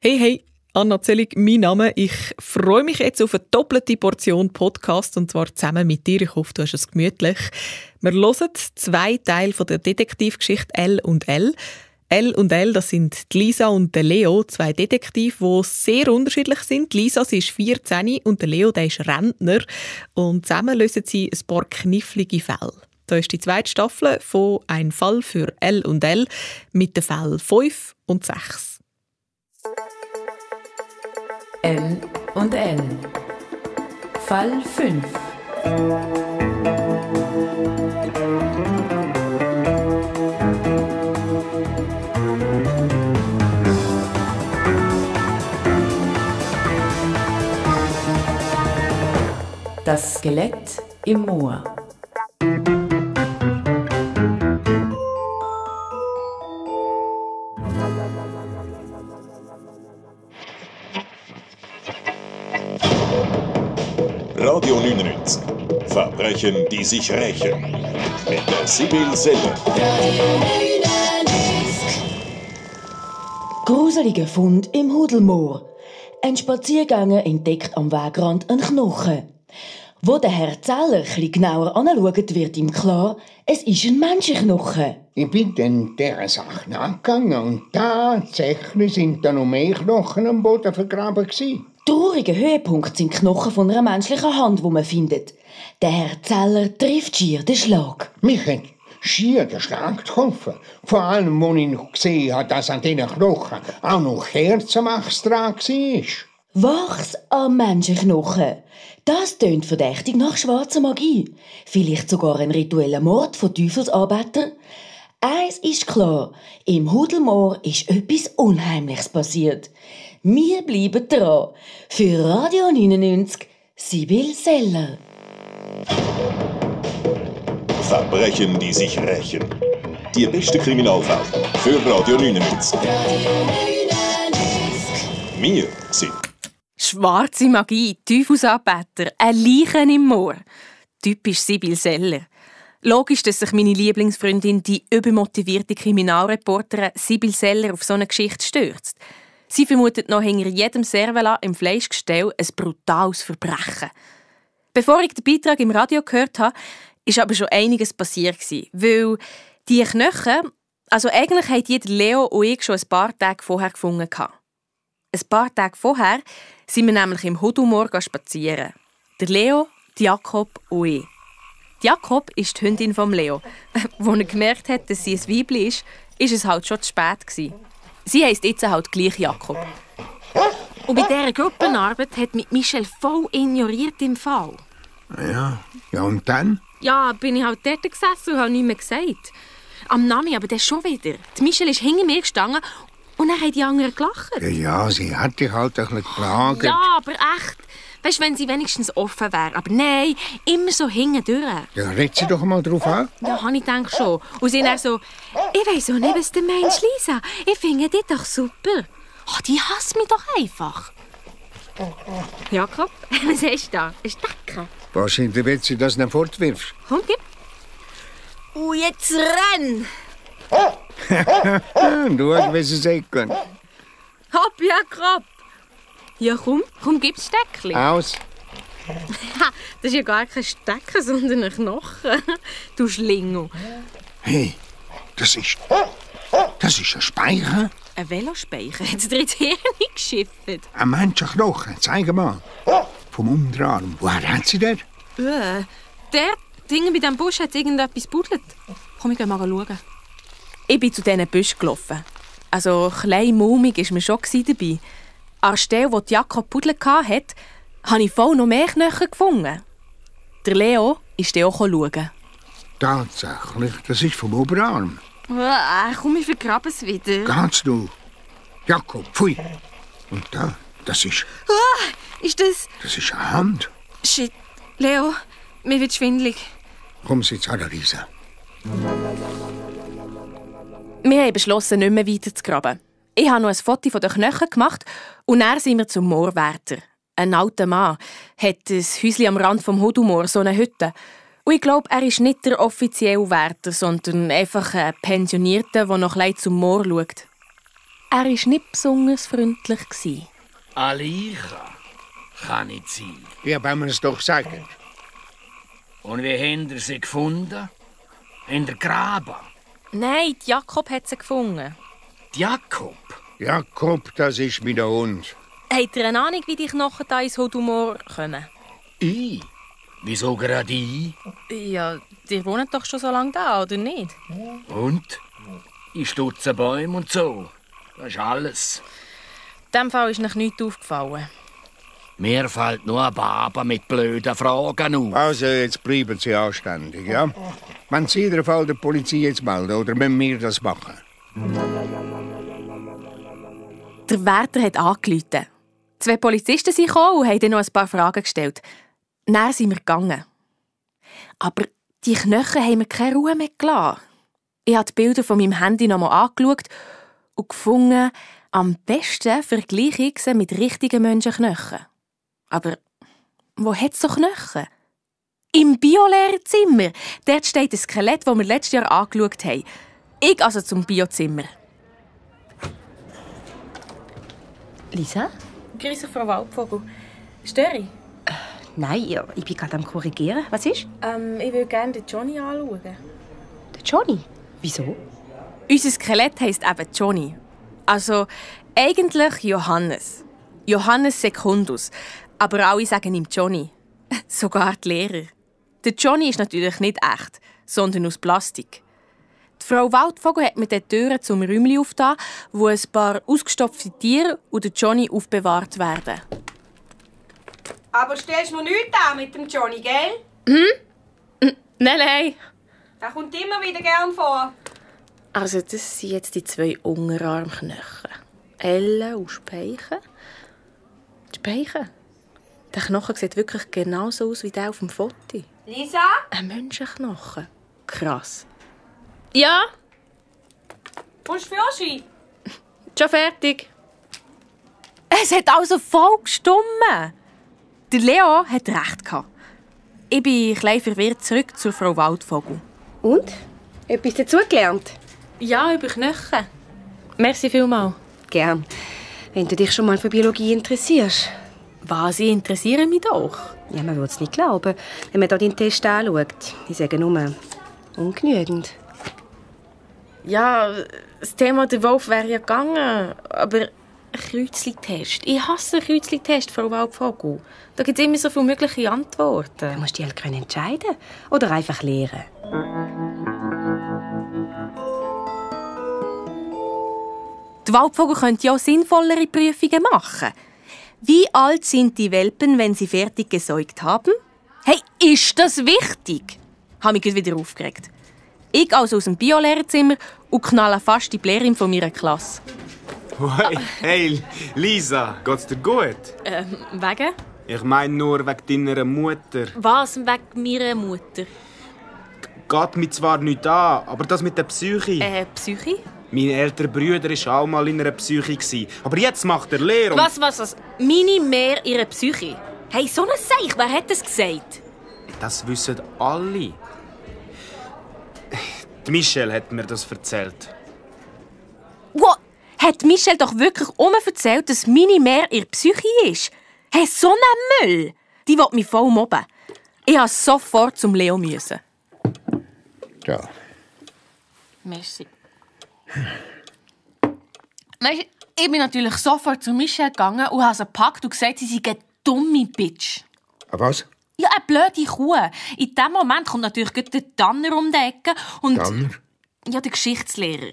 Hey, Anna Zellig, mein Name. Ich freue mich jetzt auf eine doppelte Portion Podcast, und zwar zusammen mit dir. Ich hoffe, du hast es gemütlich. Wir hören 2 Teile von der Detektivgeschichte L und L. L und L, das sind die Lisa und der Leo, 2 Detektive, die sehr unterschiedlich sind. Die Lisa, sie ist 14 und der Leo, der ist Rentner. Und zusammen lösen sie ein paar knifflige Fälle. Da ist die 2. Staffel von «Ein Fall für L und L» mit den Fällen 5 und 6. L und L. Fall 5. Das Skelett im Moor. Radio 99. Verbrechen, die sich rächen. Mit der Sibyl Seller. Gruseliger Fund im Hudelmoor. Ein Spaziergänger entdeckt am Wegrand einen Knochen. Wo der Herr Zeller etwas genauer anschaut, wird ihm klar, es ist ein Menschenknochen. Ich bin dann dieser Sache nachgegangen und tatsächlich sind da noch mehr Knochen am Boden vergraben gewesen. Trauriger Höhepunkt sind Knochen von einer menschlichen Hand, die man findet. Der Herr Zeller trifft schier den Schlag. Mich hat schier der Schlag getroffen. Vor allem, als ich noch gesehen habe, dass an diesen Knochen auch noch Kerzenwachs dran war. Wachs am Menschenknochen. Das tönt verdächtig nach schwarzer Magie. Vielleicht sogar ein ritueller Mord von Teufelsanbetern. Eins ist klar, im Hudelmoor ist etwas Unheimliches passiert. Wir bleiben dran. Für Radio 99, Sibyl Seller. Verbrechen, die sich rächen. Die beste Kriminalfälle für Radio 99. Wir sind schwarze Magie, Teufelsanbeter, ein Leichen im Moor. Typisch Sibyl Seller. Logisch, dass sich meine Lieblingsfreundin, die übermotivierte Kriminalreporterin Sibyl Seller, auf so eine Geschichte stürzt. Sie vermutet noch hinter jedem Servala im Fleischgestell ein brutales Verbrechen. Bevor ich den Beitrag im Radio gehört habe, ist aber schon einiges passiert. Weil die Knochen, also eigentlich haben die Leo und ich schon ein paar Tage vorher gefunden. Ein paar Tage vorher sind wir nämlich im Hudelmoor spazieren. Der Leo, die Jakob und ich. Die Jakob ist die Hündin von Leo. Als er gemerkt hat, dass sie ein Weibli ist, ist es halt schon zu spät gewesen. Sie heisst jetzt halt gleich Jakob. Und bei dieser Gruppenarbeit hat mich Michel voll ignoriert im Fall. Ja, und dann? Ja, bin ich halt dort gesessen und habe nichts mehr gesagt. Am Nami aber dann schon wieder. Die Michel ist hinter mir gestanden und dann haben die anderen gelacht. Ja, sie hat dich halt ein bisschen geplagt. Ja, aber echt. Weißt du, wenn sie wenigstens offen wäre. Aber nein, immer so hintendurch. Ja, red sie doch mal drauf an. Ja, habe ich gedacht schon. Und sie dann so, ich weiss auch nicht, was du meinst, Lisa. Ich finde dich doch super. Oh, die hasst mich doch einfach. Jakob, was hast du da? Ein Stecker? Wahrscheinlich wird sie das nicht fortwirfst. Komm, gib. Und jetzt renn! Schau, wie sie säckeln. Hopp, Jakob! Ja, komm, gib das Steckchen. Aus. Das ist ja gar kein Stecker, sondern ein Knochen. Du Schlingel. Hey, das ist ein Speicher. Ein Velospeicher? Hat es dir jetzt Hirn geschifft? Ein Menschenknochen, zeig mal. Vom Unterarm. Woher hat sie den? Der Ding bei diesem Busch hat irgendetwas buddelt. Komm, ich geh mal schauen. Ich bin zu diesen Büschen gelaufen. Also, klein mulmig war mir schon dabei. An der Stelle, wo Jakob buddelt hatte, habe ich voll noch mehr Knochen gefunden. Der Leo ist dann auch schauen. Tatsächlich, das ist vom Oberarm. Komm, ich vergrabe es wieder. Ganz du. Jakob, pfui. Und da, das ist... Ist das... Das ist eine Hand. Shit, Leo, mir wird schwindelig. Komm, sitz an der Lisa. Wir haben beschlossen, nicht mehr weiter zu graben. Ich habe noch ein Foto von den Knochen gemacht und dann sind wir zum Moorwärter. Ein alter Mann hat ein Häuschen am Rand vom Hudelmoor, so eine Hütte. Und ich glaube, er ist nicht der offizielle Wärter, sondern einfach ein Pensionierter, der noch ein bisschen zum Moor schaut. er war nicht besonders freundlich. Alicha kann nicht sein. Ja, wenn wir es doch sagen. Und wie habt ihr sie gefunden? In der Graben? Nein, Jakob hat sie gefunden. Jakob? Jakob, das ist mein Hund. Habt ihr eine Ahnung, wie die Knochen da ins Hodumor kommen? Ich? Wieso gerade ich? Ja, die wohnen doch schon so lange da, oder nicht? Und? Ich stutze Bäume und so. Das ist alles. In diesem Fall ist noch nichts aufgefallen. Mir fällt nur ein Baba mit blöden Fragen auf. Also, jetzt bleiben Sie anständig, ja? Wenn Sie in jedem Fall der Polizei jetzt melden, oder müssen wir das machen? Der Wärter hat angerufen. 2 Polizisten sind gekommen und haben dann noch ein paar Fragen gestellt. Dann sind wir gegangen. Aber die Knochen haben mir keine Ruhe mehr gelassen. Ich habe die Bilder von meinem Handy noch mal angeschaut und gefunden, am besten vergleiche ich sie mit richtigen Menschenknochen. Aber wo hat es so Knochen? Im Biolehrerzimmer. Dort steht ein Skelett, das wir letztes Jahr angeschaut haben. Ich also zum Biozimmer. Lisa? Grüß dich, Frau Waldvogel. Störe ich? Nein, ich bin gerade am Korrigieren. Was ist? Ich will gerne den Johnny anschauen. Der Johnny? Wieso? Unser Skelett heisst eben Johnny. Also eigentlich Johannes. Johannes Secundus. Aber alle sagen ihm Johnny. Sogar die Lehrer. Der Johnny ist natürlich nicht echt, sondern aus Plastik. Die Frau Waldvogel hat mir die Türen zum Räumchen aufgetan, wo ein paar ausgestopfte Tiere und der Johnny aufbewahrt werden. Aber stellst du mir nichts an mit dem Johnny, gell? Nein. Der kommt immer wieder gern vor. Also das sind jetzt die 2 Unterarmknochen. Elle und Speichen. Die Speichen? Der Knochen sieht wirklich genauso aus wie der auf dem Foto. Lisa? Ein Menschenknochen. Krass. Ja? Kommst du für Ski? Schon fertig. Es hat also voll gestummen. Der Leo hat recht gehabt. Ich bin klein verwirrt zurück zur Frau Waldvogel. Und? Etwas dazugelernt? Ja, über Knochen. Merci vielmals. Gern. Wenn du dich schon mal für Biologie interessierst. Was, ich interessiere mich doch. Ja, man würde es nicht glauben, wenn man hier deinen Test anschaut. Ich sage nur, ungenügend. Ja, das Thema der Wolf wäre ja gegangen, aber ein Kreuzli-Test. Ich hasse einen Kreuzli-Test, Frau Waldvogel. Da gibt es immer so viele mögliche Antworten. Du musst dich halt entscheiden oder einfach lehren. Die Waldvogel könnte ja auch sinnvollere Prüfungen machen. Wie alt sind die Welpen, wenn sie fertig gesäugt haben? Hey, ist das wichtig? Habe mich wieder aufgeregt. Ich also aus dem Biolehrerzimmer und knalle fast die Lehrerin von meiner Klasse. Hey, Lisa, geht's dir gut? Wegen? Ich meine nur wegen deiner Mutter. Was wegen meiner Mutter? Geht mich zwar nicht an, aber das mit der Psyche. Psyche? Mein älterer Bruder war auch mal in einer Psyche. Aber jetzt macht er Lehre. Was? Meine mehr ihre Psyche? Hey, so ein Seich, wer hat das gesagt? Das wissen alle. Die Michelle hat mir das erzählt. What? Hat Michelle doch wirklich erzählt, dass meine mehr ihre Psyche ist? Hey, so ein Müll! Die will mich voll mobben. Ich musste sofort zum Leo müssen. Ja. Merci. Weißt, ich bin natürlich sofort zu Michelle gegangen und habe sie gepackt und gesagt, sie sei eine dumme Bitch. Was? Ja, eine blöde Kuh. In diesem Moment kommt natürlich der Tanner um die Ecke. Und Tanner? Ja, der Geschichtslehrer.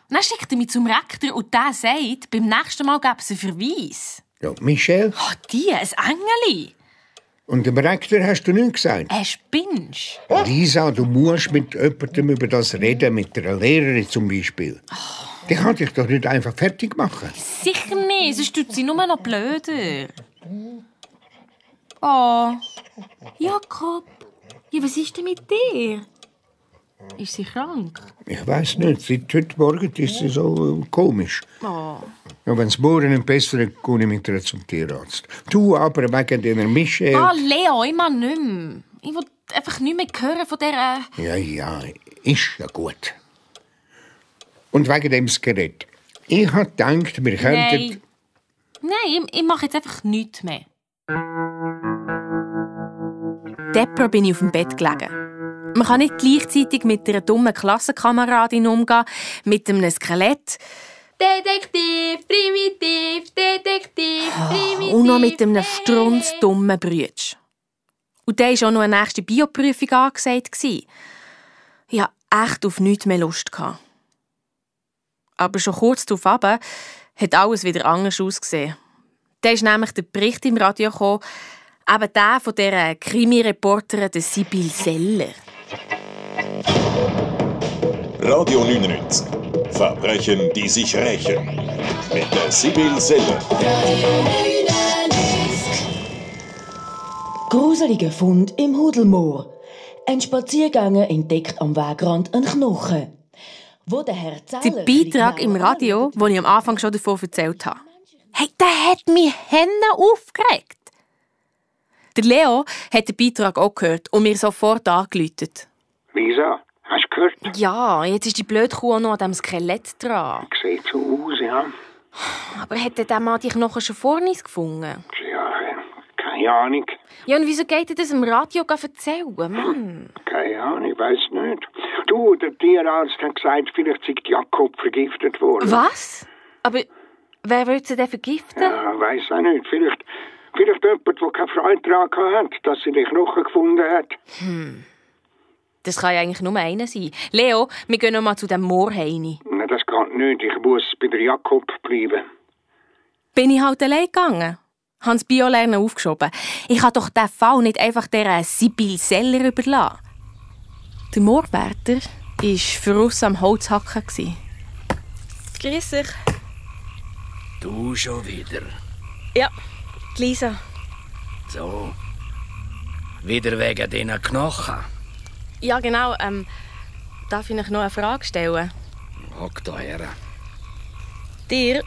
Und dann schickt er mich zum Rektor und der sagt, beim nächsten Mal gäbe es einen Verweis. Ja, Michelle? Die, ein Engeli. Und dem Rektor hast du nichts gesagt? Spinnst? Lisa, du musst mit jemandem über das reden, mit einer Lehrerin zum Beispiel. Die kann dich doch nicht einfach fertig machen. Sicher nicht, sonst tut sie nur noch blöder. Oh, Jakob, ja, was ist denn mit dir? Ist sie krank? Ich weiss nicht, seit heute Morgen ist sie so komisch. Oh. Ja, wenn es morgen nicht besser ist, gehe ich mit ihr zum Tierarzt. Du aber wegen deiner Michelle... Leo, ich mag nicht mehr. Ich will einfach nicht mehr hören von dieser... Ja, ist ja gut. Und wegen dem Skelett. Ich habe gedacht, wir könnten... Nein, ich mache jetzt einfach nichts mehr. Depper bin ich auf dem Bett gelegen. Man kann nicht gleichzeitig mit einer dummen Klassenkameradin umgehen, mit einem Skelett. Detektiv, primitiv, Detektiv, primitiv. Und noch mit einem strunzdummen Brütsch. Und der war auch noch eine nächste Bioprüfung angesagt. Ich hatte echt auf nichts mehr Lust. Aber schon kurz darauf hat alles wieder anders ausgesehen. Da ist nämlich der Bericht im Radio gekommen, eben der von dieser Krimi-Reporterin Sibyl Seller. Radio 99. Verbrechen, die sich rächen. Mit der Sibyl Seller. Gruseliger Fund im Hudelmoor. Ein Spaziergänger entdeckt am Wegrand einen Knochen. Wo der Herr Zeller... Der Beitrag im Radio, den ich am Anfang schon davon erzählt habe. Hey, der hat mich aufgeregt. Der Leo hat den Beitrag auch gehört und mir sofort angerufen. Lisa, hast du gehört? Ja, jetzt ist die blöde Kuh auch noch an diesem Skelett dran. Sieht so aus, ja. Aber hat der Mann die Knochen schon vor uns gefunden? Ja, keine Ahnung. Ja, und wieso geht er das im Radio erzählen, Mann? Keine Ahnung, ich weiss nicht. Du, der Tierarzt hat gesagt, vielleicht sei Jakob vergiftet worden. Was? Aber wer will sie denn vergiften? Ja, weiss auch nicht. Vielleicht jemand, der keine Freude daran hat, dass sie den Knochen gefunden hat. Das kann ja eigentlich nur einer sein. Leo, wir gehen noch mal zu dem Moorheini. Nein, das geht nicht. Ich muss bei der Jakob bleiben. Bin ich halt allein gegangen. Habe das Biolernen aufgeschoben. Ich habe doch diesen Fall nicht einfach der Sibyl Seller überlassen. Der Moorwärter war für uns am Holzhacken. Grüß dich. Du schon wieder. Ja, Lisa. So. Wieder wegen diesen Knochen. Ja, genau. Darf ich noch eine Frage stellen? Hock da her. Dir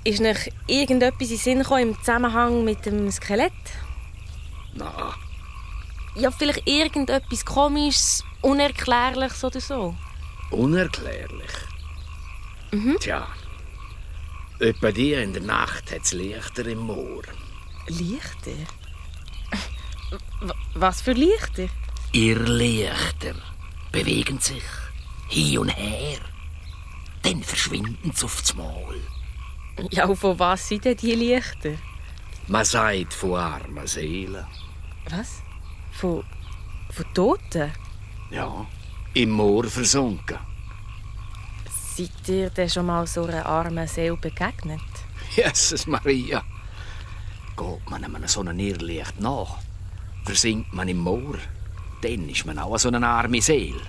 ist noch irgendetwas in den Sinn gekommen im Zusammenhang mit dem Skelett? Na. Ja, vielleicht irgendetwas Komisches, Unerklärliches oder so. Unerklärlich? Tja. Etwa die in der Nacht hat es Lichter im Moor. Lichter? Was für Lichter? Irrlichter bewegen sich hin und her. Dann verschwinden sie auf das Mal. Ja, und von was sind denn die Lichter? Man sagt von armen Seelen. Was? Von Toten? Ja, im Moor versunken. Seid ihr denn schon mal so einer armen Seele begegnet? Jesus Maria. Geht man einem so einem Irrlicht nach, versinkt man im Moor, dann ist man auch so eine arme Seele.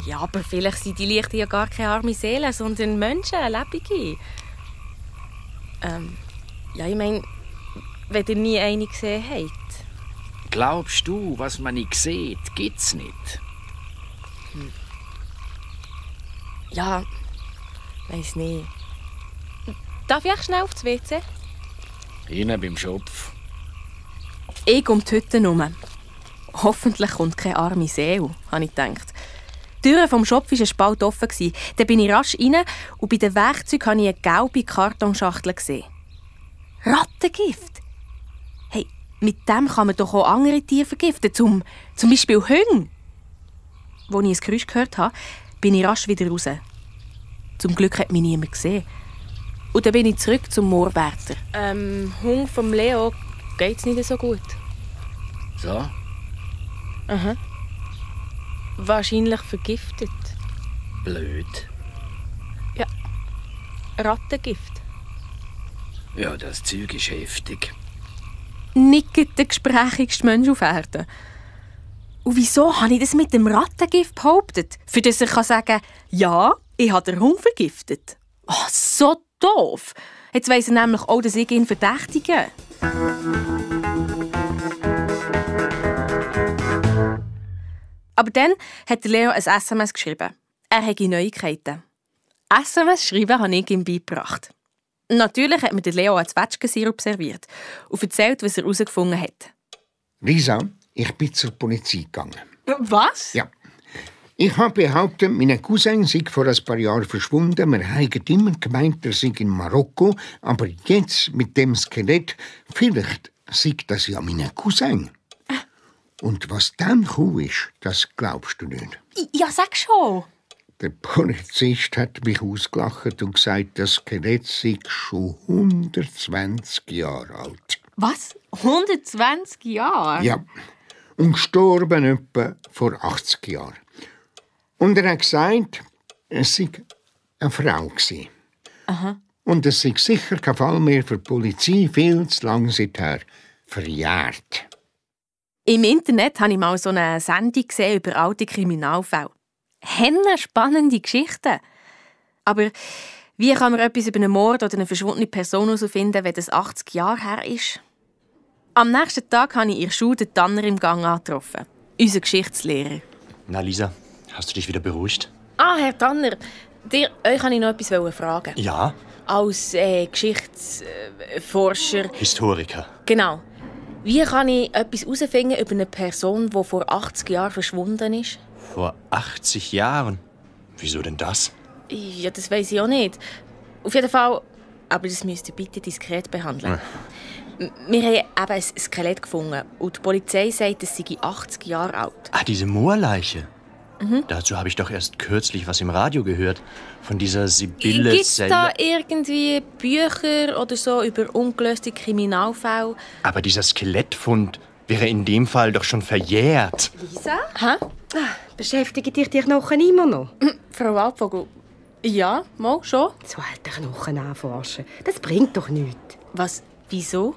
Ja, aber vielleicht sind die Lichter ja gar keine arme Seelen, sondern Menschen, Lebende. Ja, ich meine, wenn ihr nie eine gesehen habt. Glaubst du, was man nicht sieht, gibt's nicht? Ja, weiss nicht. Darf ich schnell aufs WC? Innen beim Schopf. Ich um die Hütte herum. Hoffentlich kommt keine arme Seele, habe ich gedacht. Die Tür vom Schopf war ein Spalt offen. Dann bin ich rasch rein und bei den Werkzeugen habe ich eine gelbe Kartonschachtel gesehen. Rattengift! Hey, mit dem kann man doch auch andere Tiere vergiften, zum Beispiel Hunde. Als ich ein Geräusch gehört habe, bin ich rasch wieder raus. Zum Glück hat mich niemand gesehen. Und dann bin ich zurück zum Moorwärter. Hund vom Leo geht's nicht so gut. So? Aha. Wahrscheinlich vergiftet. Blöd. Ja. Rattengift. Ja, das Zeug ist heftig. Nicht der gesprächigste Mensch auf Erden. Und wieso habe ich das mit dem Rattengift behauptet? Für das ich sagen kann, ja, ich habe den Hund vergiftet. Oh, so doof. Jetzt weiss er nämlich auch, dass ich ihn verdächtige. Aber dann hat Leo ein SMS geschrieben. Er hätte Neuigkeiten. SMS schreiben habe ich ihm beigebracht. Natürlich hat mir Leo einen Zwetschgensirup serviert und erzählt, was er herausgefunden hat. Lisa, ich bin zur Polizei gegangen. Was? Ja. Ich habe behauptet, mein Cousin sei vor ein paar Jahren verschwunden. Wir haben immer gemeint, er sei in Marokko. Aber jetzt mit dem Skelett, vielleicht sei das ja mein Cousin. Und was dann gekommen ist, das glaubst du nicht. Ja, sag schon. Der Polizist hat mich ausgelacht und gesagt, das Skelett sei schon 120 Jahre alt. Was? 120 Jahre? Ja, und gestorben etwa vor 80 Jahren. Und er hat gesagt, es sei eine Frau gewesen. Aha. Und es sei sicher kein Fall mehr für die Polizei, viel zu lange seither verjährt. Im Internet habe ich mal so eine Sendung gesehen über alte Kriminalfälle. Henne spannende Geschichten. Aber wie kann man etwas über einen Mord oder eine verschwundene Person herausfinden, wenn das 80 Jahre her ist? Am nächsten Tag habe ich in der Schule den Tanner im Gang angetroffen. Unser Geschichtslehrer. Na, Lisa, hast du dich wieder beruhigt? Ah, Herr Tanner, euch kann ich noch etwas fragen. Ja? Als Geschichtsforscher... Historiker. Genau. Wie kann ich etwas herausfinden über eine Person, die vor 80 Jahren verschwunden ist? Vor 80 Jahren? Wieso denn das? Ja, das weiss ich auch nicht. Auf jeden Fall, aber das müsst ihr bitte diskret behandeln. Wir haben eben ein Skelett gefunden und die Polizei sagt, es sei 80 Jahre alt. Ah, diese Moorleiche. Dazu habe ich doch erst kürzlich was im Radio gehört. Von dieser Sibylle Gibt es da irgendwie Bücher oder so über ungelöste Kriminalfälle? Aber dieser Skelettfund wäre in dem Fall doch schon verjährt. Lisa? Hä? Beschäftigen dich die Knochen immer noch? Frau Waldvogel, ja, mal schon. So alte Knochen anforschen, das bringt doch nichts. Was? Wieso?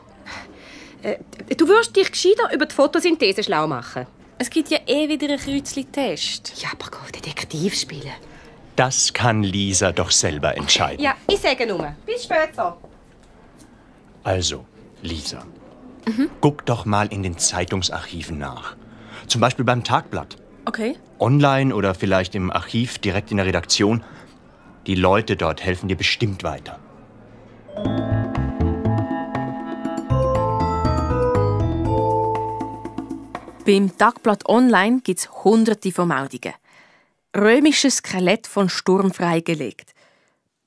Du wirst dich gescheiter über die Photosynthese schlau machen. Es gibt ja wieder einen Kreuzli-Test. Ja, aber geh Detektiv spielen. Das kann Lisa doch selber entscheiden. Ja, ich sage nur. Bis später. Also, Lisa, guck doch mal in den Zeitungsarchiven nach. Zum Beispiel beim Tagblatt. Okay. Online oder vielleicht im Archiv direkt in der Redaktion. Die Leute dort helfen dir bestimmt weiter. Beim Tagblatt Online gibt es Hunderte von Meldungen. Römisches Skelett von Sturm freigelegt.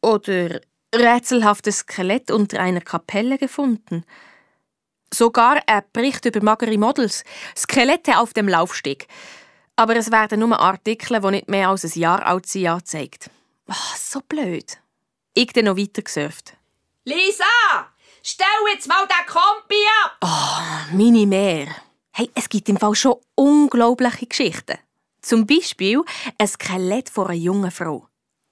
Oder rätselhaftes Skelett unter einer Kapelle gefunden. Sogar ein Bericht über magere Models. Skelette auf dem Laufsteg. Aber es werden nur Artikel, die nicht mehr als ein Jahr alt sind, angezeigt. So blöd. Ich dann noch weiter gesurft. Lisa! Stell jetzt mal den Kompi ab! Meine Mehr. Hey, es gibt im Fall schon unglaubliche Geschichten. Zum Beispiel ein Skelett von einer jungen Frau.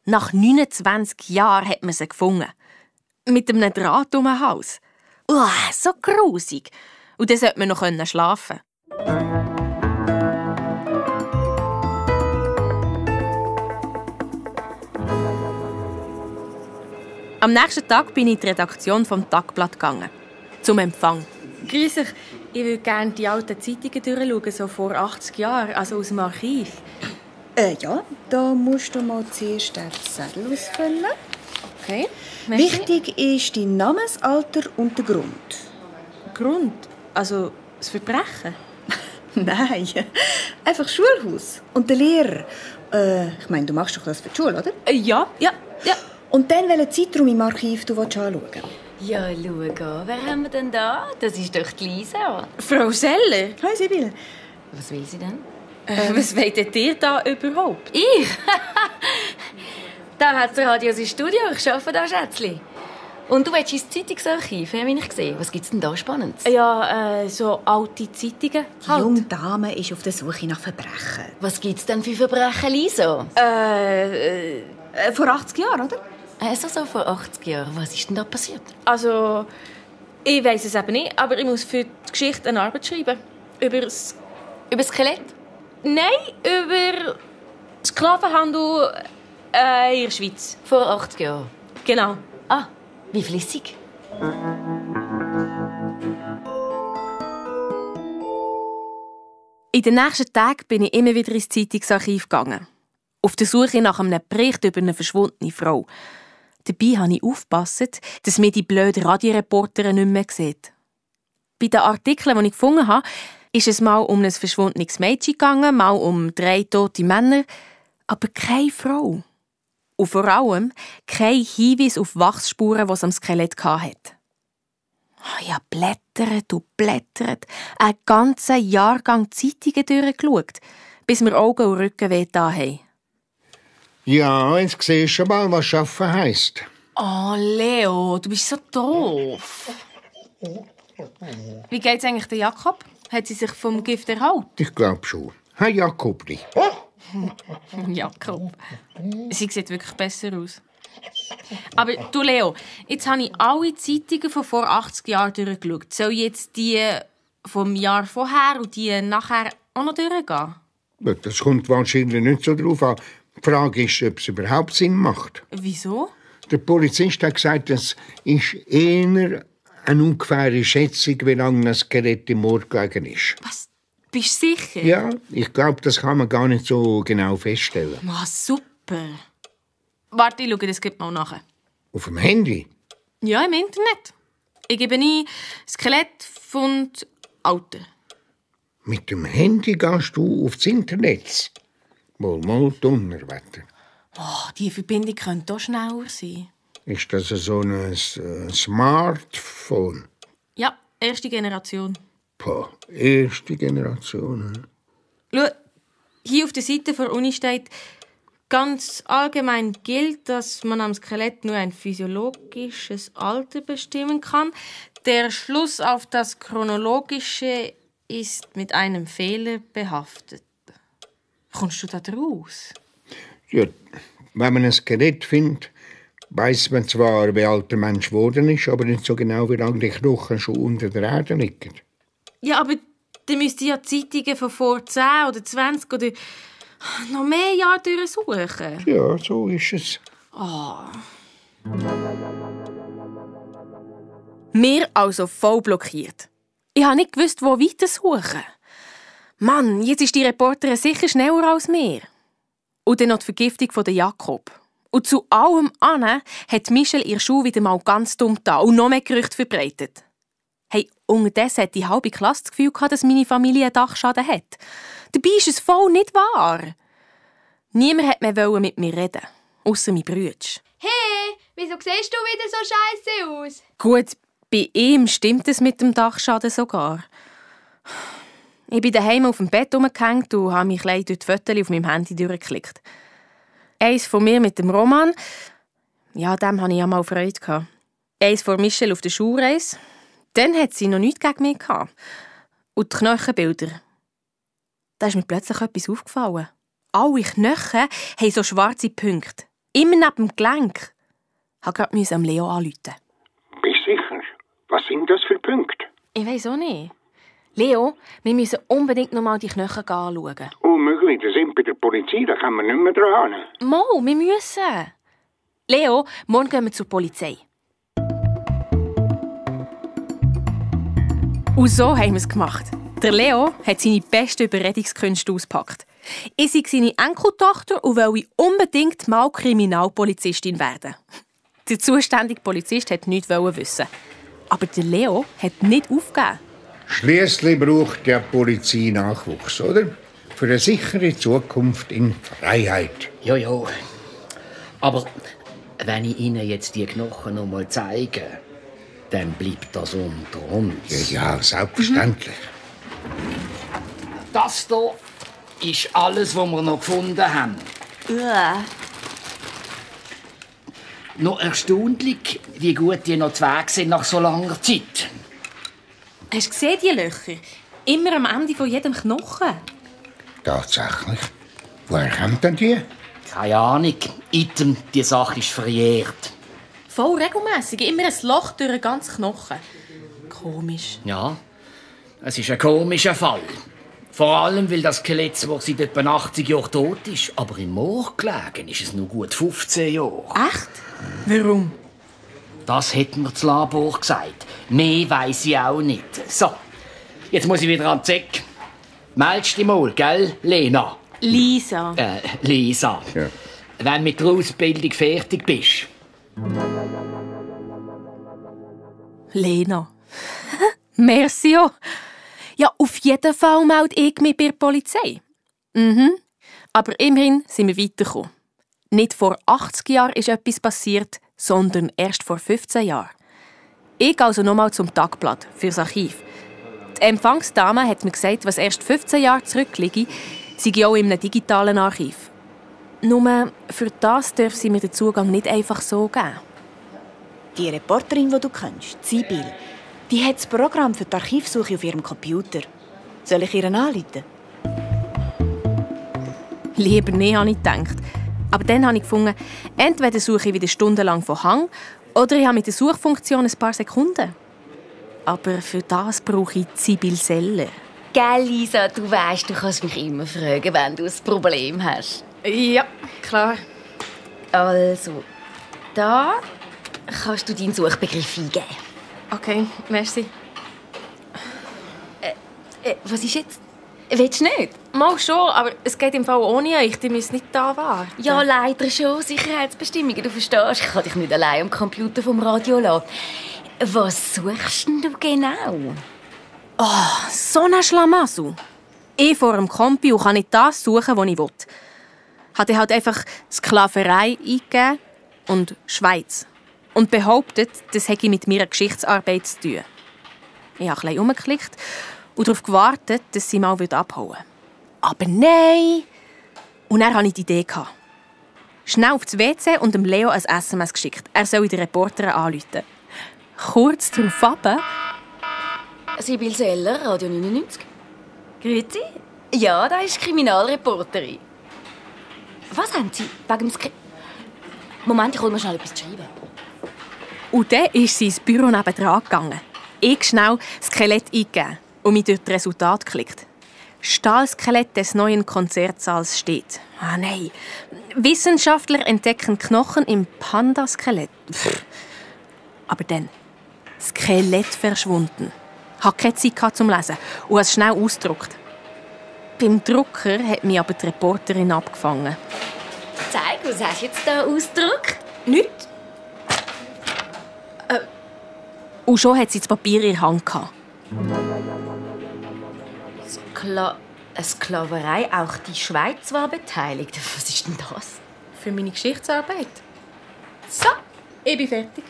Nach 29 Jahren hat man sie gefunden. Mit einem Draht um den Hals. So grusig. Und dann sollte man noch schlafen können. Am nächsten Tag bin ich in die Redaktion vom Tagblatt gegangen. Zum Empfang. Grüß euch. Ich würde gerne die alten Zeitungen durchschauen, so vor 80 Jahren, also aus dem Archiv. Ja, da musst du mal zuerst den Zettel ausfüllen. Okay. Merci. Wichtig ist dein Namensalter und der Grund. Grund? Also das Verbrechen? Nein, einfach Schulhaus. Und der Lehrer. Ich meine, du machst doch das für die Schule, oder? Ja. Und dann welchen Zeitraum im Archiv du anschauen willst. Ja, schau, wer haben wir denn da? Das ist doch die Lisa. Frau Seller? Hi, Sibyl. Was will sie denn? Was wollt ihr da überhaupt? Ich? Da hat das Radio sein Studio. Ich arbeite da, Schätzli. Und du willst ins Zeitungsarchiv, habe ich gesehen. Was gibt's denn da Spannendes? Ja, so alte Zeitungen. Die junge Dame ist auf der Suche nach Verbrechen. Was gibt's denn für Verbrechen, Lisa? Vor 80 Jahren, oder? Also so vor 80 Jahren. Was ist denn da passiert? Also, ich weiss es eben nicht, aber ich muss für die Geschichte eine Arbeit schreiben. Über das Skelett? Nein, über Sklavenhandel in der Schweiz. Vor 80 Jahren? Genau. Ah, wie flüssig. In den nächsten Tagen bin ich immer wieder ins Zeitungsarchiv gegangen. Auf der Suche nach einem Bericht über eine verschwundene Frau. Dabei habe ich aufgepasst, dass mir die blöde Radioreporterin nicht mehr sieht. Bei den Artikeln, die ich gefunden habe, ist es mal um ein verschwundenes Mädchen gegangen, mal um 3 tote Männer. Aber keine Frau. Und vor allem kein Hinweis auf Wachsspuren, die es am Skelett hatte. Ich habe blättert, einen ganzen Jahrgang Zeitungen durchgeschaut, bis mir Augen und Rücken wehgetan haben. Ja, jetzt siehst du mal, was Arbeiten heisst. Oh, Leo, du bist so doof. Wie geht's eigentlich der Jakob? Hat sie sich vom Gift erholt? Ich glaube schon. Hey, Jakobli. Jakob. Sie sieht wirklich besser aus. Aber du, Leo, jetzt habe ich alle Zeitungen von vor 80 Jahren durchgeschaut. Soll ich jetzt die vom Jahr vorher und die nachher auch noch durchgehen? Das kommt wahrscheinlich nicht so drauf an. Die Frage ist, ob es überhaupt Sinn macht. Wieso? Der Polizist hat gesagt, es ist eher eine ungefähre Schätzung, wie lange das Gerät im Moor gelegen ist. Was? Bist du sicher? Ja, ich glaube, das kann man gar nicht so genau feststellen. Oh, super. Warte, ich schaue das mal nach. Auf dem Handy? Ja, im Internet. Ich gebe ein Skelettfund Alter. Mit dem Handy gehst du aufs Internet? Mal Donnerwetter. Oh, die Verbindung könnte auch schneller sein. Ist das so ein Smartphone? Ja, erste Generation. Boah, erste Generation. Schau, hier auf der Seite der Uni steht, ganz allgemein gilt, dass man am Skelett nur ein physiologisches Alter bestimmen kann. Der Schluss auf das chronologische ist mit einem Fehler behaftet. Kommst du da draus? Ja, wenn man ein Skelett findet, weiss man zwar, wie alt der Mensch geworden ist, aber nicht so genau, wie lange die Knochen schon unter der Erde liegen. Ja, aber dann müsst ihr ja Zeitungen von vor 10 oder 20 oder noch mehr Jahre durchsuchen. Ja, so ist es. Oh. Wir also voll blockiert. Ich habe nicht gewusst, wo weiter suchen. Mann, jetzt ist die Reporterin sicher schneller als mir. Und dann noch die Vergiftung von Jakob. Und zu allem anderen hat Michelle ihr Schuh wieder mal ganz dumm da und noch mehr Gerüchte verbreitet. Hey, unterdessen hat die halbe Klasse das Gefühl gehabt, dass meine Familie einen Dachschaden hat. Dabei ist es voll nicht wahr. Niemand hat mehr mit mir reden, ausser mein Bruder. Hey, wieso siehst du wieder so scheisse aus? Gut, bei ihm stimmt es mit dem Dachschaden sogar. Ich bin daheim auf dem Bett rumgehängt und habe mich durch die Fotos auf meinem Handy durchgeklickt. Eins von mir mit dem Roman. Ja, dem hatte ich ja mal Freude gehabt. Eins von Michelle auf der Schulreise. Dann hat sie noch nichts gegen mich gehabt. Und die Knochenbilder. Da ist mir plötzlich etwas aufgefallen. Alle Knochen haben so schwarze Punkte. Immer neben dem Gelenk. Ich musste gerade Leo anrufen. Bist du sicher? Was sind das für Punkte? Ich weiss auch nicht. Leo, wir müssen unbedingt noch mal die Knochen anschauen. Unmöglich, wir sind bei der Polizei, da können wir nicht mehr dran. Mo, wir müssen. Leo, morgen gehen wir zur Polizei. Und so haben wir es gemacht. Der Leo hat seine besten Überredungskünste ausgepackt. Ich sei seine Enkeltochter und wollte unbedingt mal Kriminalpolizistin werden. Der zuständige Polizist wollte nichts wissen. Aber der Leo hat nicht aufgegeben. Schliesslich braucht der Polizei Nachwuchs, oder? Für eine sichere Zukunft in Freiheit. Ja. Aber wenn ich Ihnen jetzt die Knochen noch mal zeige, dann bleibt das unter uns. Ja, selbstverständlich. Das hier ist alles, was wir noch gefunden haben. Noch erstaunlich, wie gut die noch zu Weg sind nach so langer Zeit. Hast du gesehen, die Löcher? Immer am Ende von jedem Knochen. Tatsächlich. Woher kommt denn die? Keine Ahnung. Item, die Sache ist verjährt. Voll regelmässig. Immer ein Loch durch den ganzen Knochen. Komisch. Ja, es ist ein komischer Fall. Vor allem, weil das Skelett zwar seit etwa 80 Jahren tot ist, aber im Moor gelegen ist es nur gut 15 Jahre. Echt? Warum? Das hat mir das Labor gesagt. Mehr weiss ich auch nicht. So, jetzt muss ich wieder an den Zeck. Meldest dich mal, gell, Lena? Lisa. Lisa. Ja. Wenn du mit der Ausbildung fertig bist. Lena. Merci. Ja, auf jeden Fall melde ich mich bei der Polizei. Aber immerhin sind wir weitergekommen. Nicht vor 80 Jahren ist etwas passiert, sondern erst vor 15 Jahren. Ich also nochmal zum Tagblatt, fürs Archiv. Die Empfangsdame hat mir gesagt, was erst 15 Jahre zurückliege, sei auch in einem digitalen Archiv. Nur für das darf sie mir den Zugang nicht einfach so geben. Die Reporterin, die du kennst, Sibyl, die hat das Programm für die Archivsuche auf ihrem Computer. Soll ich ihr anrufen? Lieber nicht, habe ich gedacht. Aber dann habe ich gefunden, entweder suche ich wieder stundenlang von Hang oder ich habe mit der Suchfunktion ein paar Sekunden. Aber für das brauche ich Sibyl Seller. Gell, Lisa, du weisst, du kannst mich immer fragen, wenn du ein Problem hast. Ja, klar. Also, da kannst du deinen Suchbegriff eingeben. Okay, merci. Was ist jetzt? Willst du nicht? Mal schon, aber es geht im Fall ohne euch. Die müssen nicht da warten. Ja, leider schon. Sicherheitsbestimmungen, du verstehst. Ich kann dich nicht allein am Computer vom Radio lassen. Was suchst denn du genau? Oh, so ein Schlamassel. Ich vor dem Computer kann nicht das suchen, was ich will. Hat er halt einfach Sklaverei eingegeben und Schweiz. Und behauptet, das hätte mit meiner Geschichtsarbeit zu tun. Ich habe ein bisschen umgeklickt und darauf gewartet, dass sie mal abhauen würde. Aber nein! Und dann hatte ich die Idee. Schnell auf das WC und dem Leo ein SMS geschickt. Er soll die Reporterin anrufen. Kurz darauf ab. Sibyl Seller, Radio 99. Grüezi. Ja, da ist Kriminalreporterin. Was haben Sie wegen dem Moment, ich hole mir schnell etwas zu schreiben. Und dann ist sie ins Büro nebenan gegangen. Ich schnell Skelett eingegeben und mich durch das Resultat geklickt. Stahlskelett des neuen Konzertsaals steht. Ah nein. Wissenschaftler entdecken Knochen im Pandaskelett. Aber dann. Skelett verschwunden. Ich hatte keine Zeit zum Lesen und habe es schnell ausgedruckt. Beim Drucker hat mich aber die Reporterin abgefangen. Zeig, was hast du jetzt hier ausgedruckt? Nichts. Und schon hat sie das Papier in der Hand. Eine Sklaverei, auch die Schweiz war beteiligt. Was ist denn das? Für meine Geschichtsarbeit. So, ich bin fertig.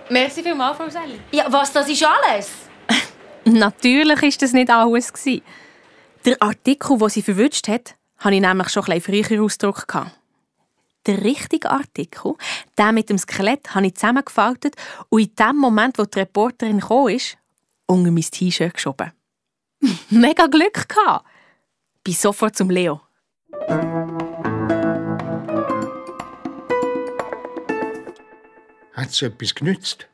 Merci vielmals, Frau Selli. Ja, was, das ist alles? Natürlich war das nicht alles. Der Artikel, den sie verwünscht hat, hatte ich nämlich schon ein bisschen früher ausgedruckt. Der richtige Artikel, der mit dem Skelett, habe ich zusammengefaltet und in dem Moment, wo die Reporterin kam, unter mein T-Shirt geschoben. Mega Glück gehabt. Bin sofort zum Leo. Hat es etwas genützt?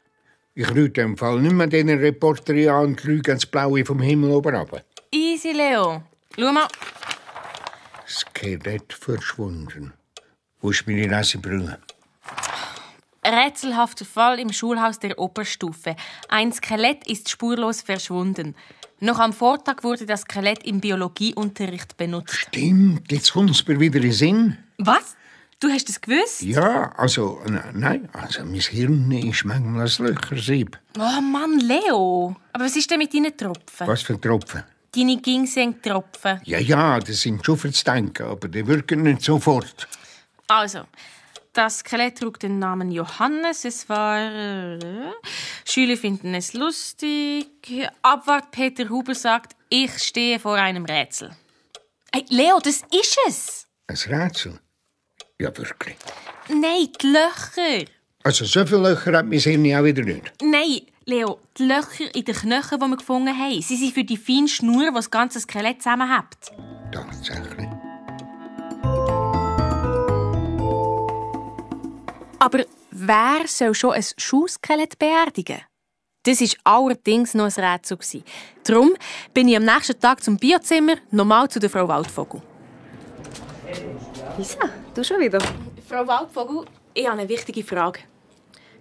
Ich rufe im Fall nicht mehr diesen Reporterin an und schaue ins Blaue vom Himmel oben runter. Easy, Leo. Schau mal. Skelett verschwunden. Wo ist meine Lesebrille? Rätselhafter Fall im Schulhaus der Oberstufe. Ein Skelett ist spurlos verschwunden. Noch am Vortag wurde das Skelett im Biologieunterricht benutzt. Stimmt, jetzt kommt es mir wieder in den Sinn. Was? Du hast es gewusst? Ja, also, nein, mein Hirn ist manchmal ein Löchersieb. Oh Mann, Leo. Aber was ist denn mit deinen Tropfen? Was für Tropfen? Deine Ginseng-Tropfen. Ja, das sind schon fürs Denken, aber die wirken nicht sofort. Also, das Skelett trug den Namen Johannes. Es war... Schüler finden es lustig. Abwart Peter Huber sagt, ich stehe vor einem Rätsel. Hey, Leo, das ist es. Ein Rätsel? Ja, wirklich. Nein, die Löcher. Also so viele Löcher hat mein Hirn auch wieder nicht. Nein, Leo, die Löcher in den Knochen, die wir gefunden haben, sie sind für die feine Schnur, die das ganze Skelett zusammenhält. Tatsächlich. Aber wer soll schon ein Schuhskelett beerdigen? Das war allerdings noch ein Rätsel. Darum bin ich am nächsten Tag zum Biozimmer nochmal zu der Frau Waldvogel. Lisa, du schon wieder? Frau Waldvogel, ich habe eine wichtige Frage.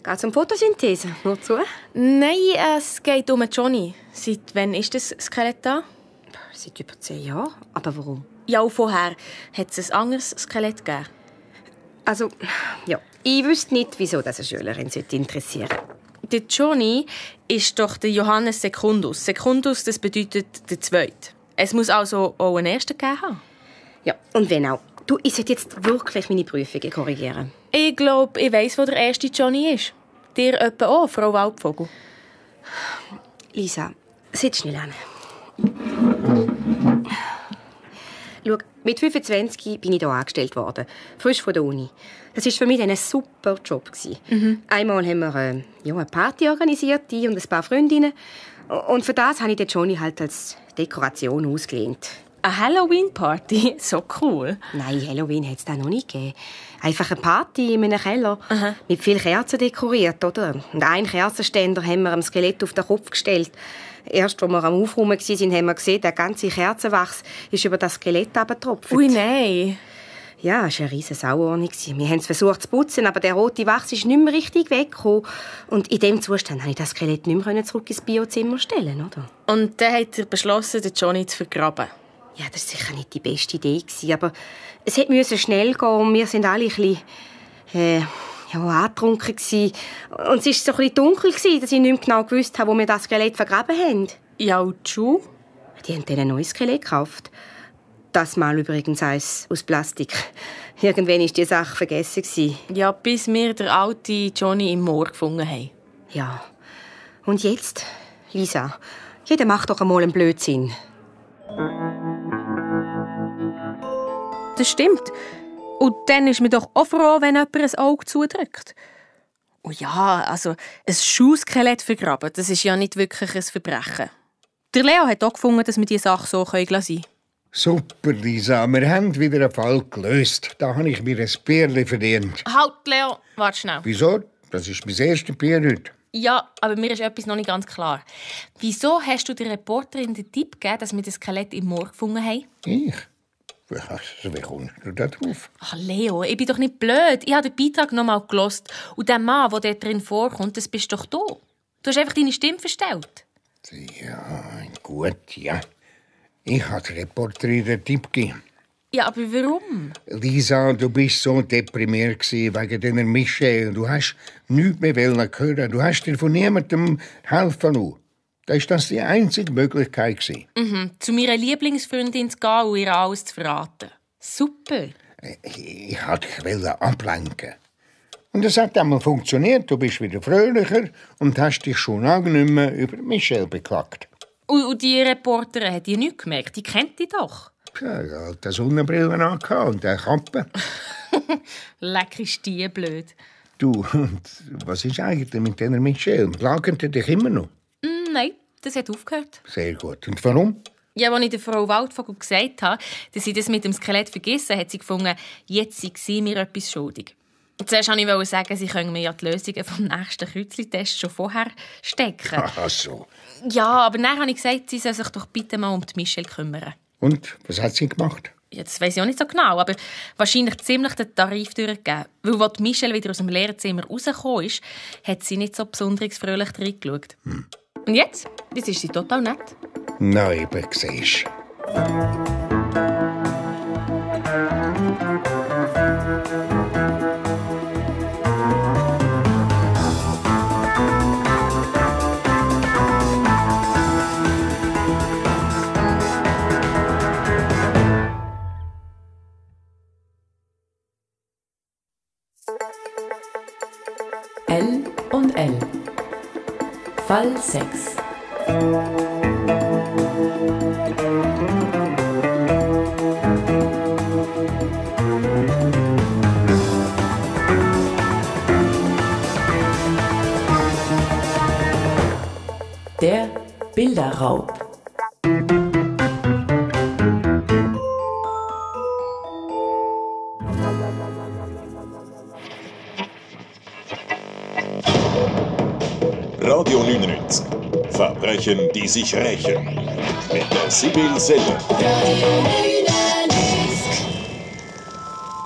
Geht es um Photosynthese? Nur zu? Nein, es geht um Johnny. Seit wann ist das Skelett da? Seit über 10 Jahren. Aber warum? Ja, auch vorher hat es ein anderes Skelett gegeben. Also, ja. Ich wüsste nicht, wieso das eine Schülerin interessieren sollte. Der Johnny ist doch der Johannes Secundus. Secundus, das bedeutet der Zweite. Es muss also auch einen Ersten gegeben haben. Ja, und wenn auch. Du, ich sollte jetzt wirklich meine Prüfungen korrigieren. Ich glaube, ich weiss, wo der erste Johnny ist. Dir etwa auch, Frau Waldvogel? Lisa, sitz schnell an. Schau, mit 25 bin ich hier angestellt worden, frisch von der Uni. Das war für mich ein super Job. Einmal haben wir eine Party organisiert, ich und ein paar Freundinnen. Und für das habe ich den Johnny halt als Dekoration ausgelehnt. Eine Halloween-Party? So cool. Nein, Halloween hat es da noch nicht gegeben. Einfach eine Party in einem Keller. Mit vielen Kerzen dekoriert, oder? Und einen Kerzenständer haben wir am Skelett auf den Kopf gestellt. Erst, als wir am Aufräumen waren, haben wir gesehen, der ganze Kerzenwachs ist über das Skelett abgetropft. Ui, nein. Ja, es war eine riesige Sauordnung. Wir haben es versucht zu putzen, aber der rote Wachs ist nicht mehr richtig weggekommen. Und in diesem Zustand konnte ich das Skelett nicht mehr zurück ins Biozimmer stellen, oder? Und dann hat er beschlossen, den Johnny zu vergraben. Ja, das war sicher nicht die beste Idee, aber es musste schnell gehen und wir waren alle ein bisschen angetrunken. Und es war so ein bisschen dunkel, dass ich nicht mehr genau gewusst habe, wo wir das Skelett vergraben haben. Ja, und die Schuhe? Die haben dann ein neues Skelett gekauft. Das Mal übrigens eins aus Plastik. Irgendwann war die Sache vergessen. Ja, bis wir den alten Johnny im Moor gefunden haben. Ja. Und jetzt, Lisa, jeder macht doch einmal einen Blödsinn. Das stimmt. Und dann ist man doch auch froh, wenn jemand ein Auge zudrückt. Und ja, also ein Schuhskelett vergraben, das ist ja nicht wirklich ein Verbrechen. Der Leo hat auch gefunden, dass wir diese Sache so lassen können. Super, Lisa. Wir haben wieder einen Fall gelöst. Da habe ich mir ein Bierchen verdient. Halt, Leo, warte schnell. Wieso? Das ist mein erstes Bier heute. Ja, aber mir ist etwas noch nicht ganz klar. Wieso hast du der Reporterin den Tipp gegeben, dass wir das Skelett im Moor gefunden haben? Ich? Wie kommst du da drauf? Ach, Leo, ich bin doch nicht blöd. Ich habe den Beitrag noch mal gehört. Und der Mann, der dort drin vorkommt, das bist doch du. Du hast einfach deine Stimme verstellt. Ja, gut, ja. Ich habe der Reporterin den Tipp gegeben. Ja, aber warum? Lisa, du bist so deprimiert wegen deiner Michelle. Du hast nichts mehr hören. Du hast dir von niemandem helfen lassen. Da war das die einzige Möglichkeit. Zu meiner Lieblingsfreundin zu gehen und ihr alles zu verraten. Super. Ich wollte dich ablenken. Und es hat einmal funktioniert. Du bist wieder fröhlicher und hast dich schon lange nicht mehr über Michelle beklagt. Und die Reporterin hat dir nichts gemerkt. Die kennt dich doch. Ja, er hat eine Sonnenbrille angehabt und eine Kappe. Leck ist die blöd. Du, was ist eigentlich mit dieser Michelle? Plagen die dich immer noch? Nein, das hat aufgehört. Sehr gut. Und warum? Ja, als ich der Frau Waldvogel gesagt habe, dass sie das mit dem Skelett vergessen hat, sie gefunden, jetzt sei sie mir etwas schuldig. Und zuerst wollte ich sagen, sie können mir ja die Lösungen vom nächsten Kreuzli-Test schon vorher stecken. Ach so. Ja, aber dann habe ich gesagt, sie soll sich doch bitte mal um die Michelle kümmern. Und, was hat sie gemacht? Ja, das weiss ich auch nicht so genau, aber wahrscheinlich ziemlich den Tarif durchgegeben. Weil als Michelle wieder aus dem Lehrerzimmer rausgekommen ist, hat sie nicht so besonders fröhlich reingeschaut. Und jetzt? Jetzt ist sie total nett. Na, eben, siehst L&L. Fall 6. Der Bilderraub. Radio 99. Verbrechen, die sich rächen. Mit der Sibyl Seller.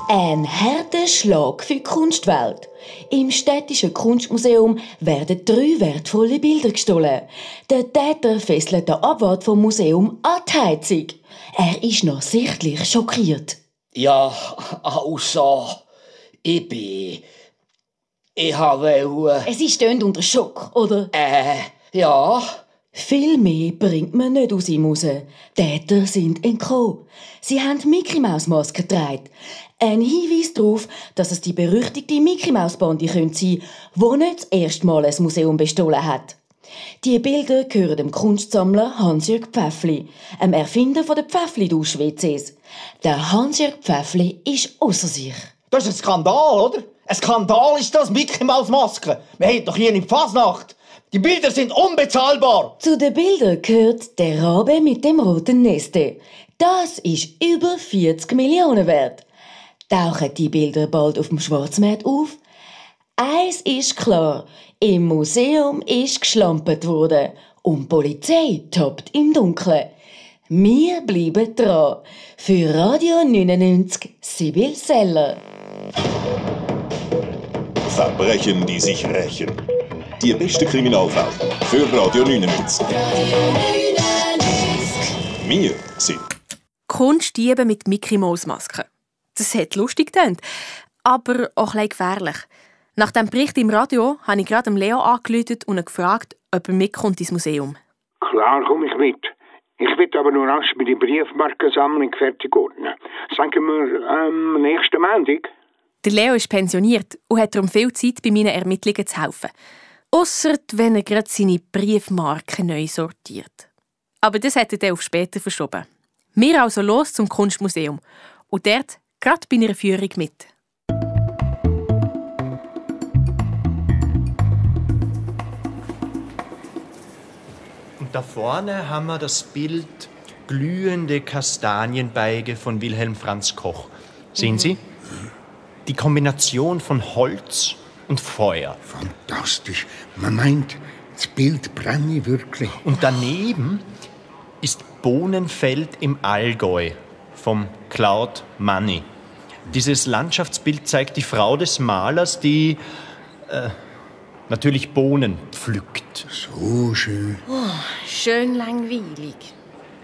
Ein harter Schlag für die Kunstwelt. Im Städtischen Kunstmuseum werden 3 wertvolle Bilder gestohlen. Der Täter fesselt den Abwart vom Museum an die Heizung. Er ist noch sichtlich schockiert. Ja, also, ich habe... Sie stehen unter Schock, oder? Ja. Viel mehr bringt man nicht aus ihm raus. Täter sind entkommen. Sie haben Mickey-Maus-Masken getragen. Ein Hinweis darauf, dass es die berüchtigte Mickey-Maus-Bande sein könnte, die nicht das erste Mal ein Museum bestohlen hat. Die Bilder gehören dem Kunstsammler Hans-Jörg Pfäffli, einem Erfinder der Pfäffli-Dusch-WCs. Der Hans-Jörg Pfäffli ist ausser sich. Das ist ein Skandal, oder? Ein Skandal ist das, Mickey-Maus-Maske. Wir haben doch hier in Fasnacht. Die Bilder sind unbezahlbar. Zu den Bildern gehört der Rabe mit dem roten Neste. Das ist über 40 Millionen wert. Tauchen die Bilder bald auf dem Schwarzmarkt auf? Eins ist klar, im Museum ist geschlampert worden und die Polizei tappt im Dunkeln. Wir bleiben dran. Für Radio 99, Sibyl Seller. Verbrechen, die sich rächen. Die beste Kriminalfälle für Radio 99. Wir sind Kunstdiebe mit Mickey-Maus-Masken. Das hat lustig getönt, aber auch ein bisschen gefährlich. Nach dem Bericht im Radio habe ich gerade Leo angerufen und ihn gefragt, ob er mitkommt ins Museum. Klar komme ich mit. Ich will aber nur rasch mit der Briefmarkensammlung fertig ordnen. Sagen wir nächsten Montag. Der Leo ist pensioniert und hat darum viel Zeit, bei meinen Ermittlungen zu helfen. Ausser wenn er gerade seine Briefmarken neu sortiert. Aber das hat er dann auf später verschoben. Wir also los zum Kunstmuseum. Und dort gerade bei einer Führung mit. Und da vorne haben wir das Bild Glühende Kastanienbeige von Wilhelm Franz Koch. Sehen Sie? Die Kombination von Holz und Feuer. Fantastisch. Man meint, das Bild brenne wirklich. Und daneben ist Bohnenfeld im Allgäu vom Claude Manny. Dieses Landschaftsbild zeigt die Frau des Malers, die natürlich Bohnen pflückt. So schön. Oh, schön langweilig.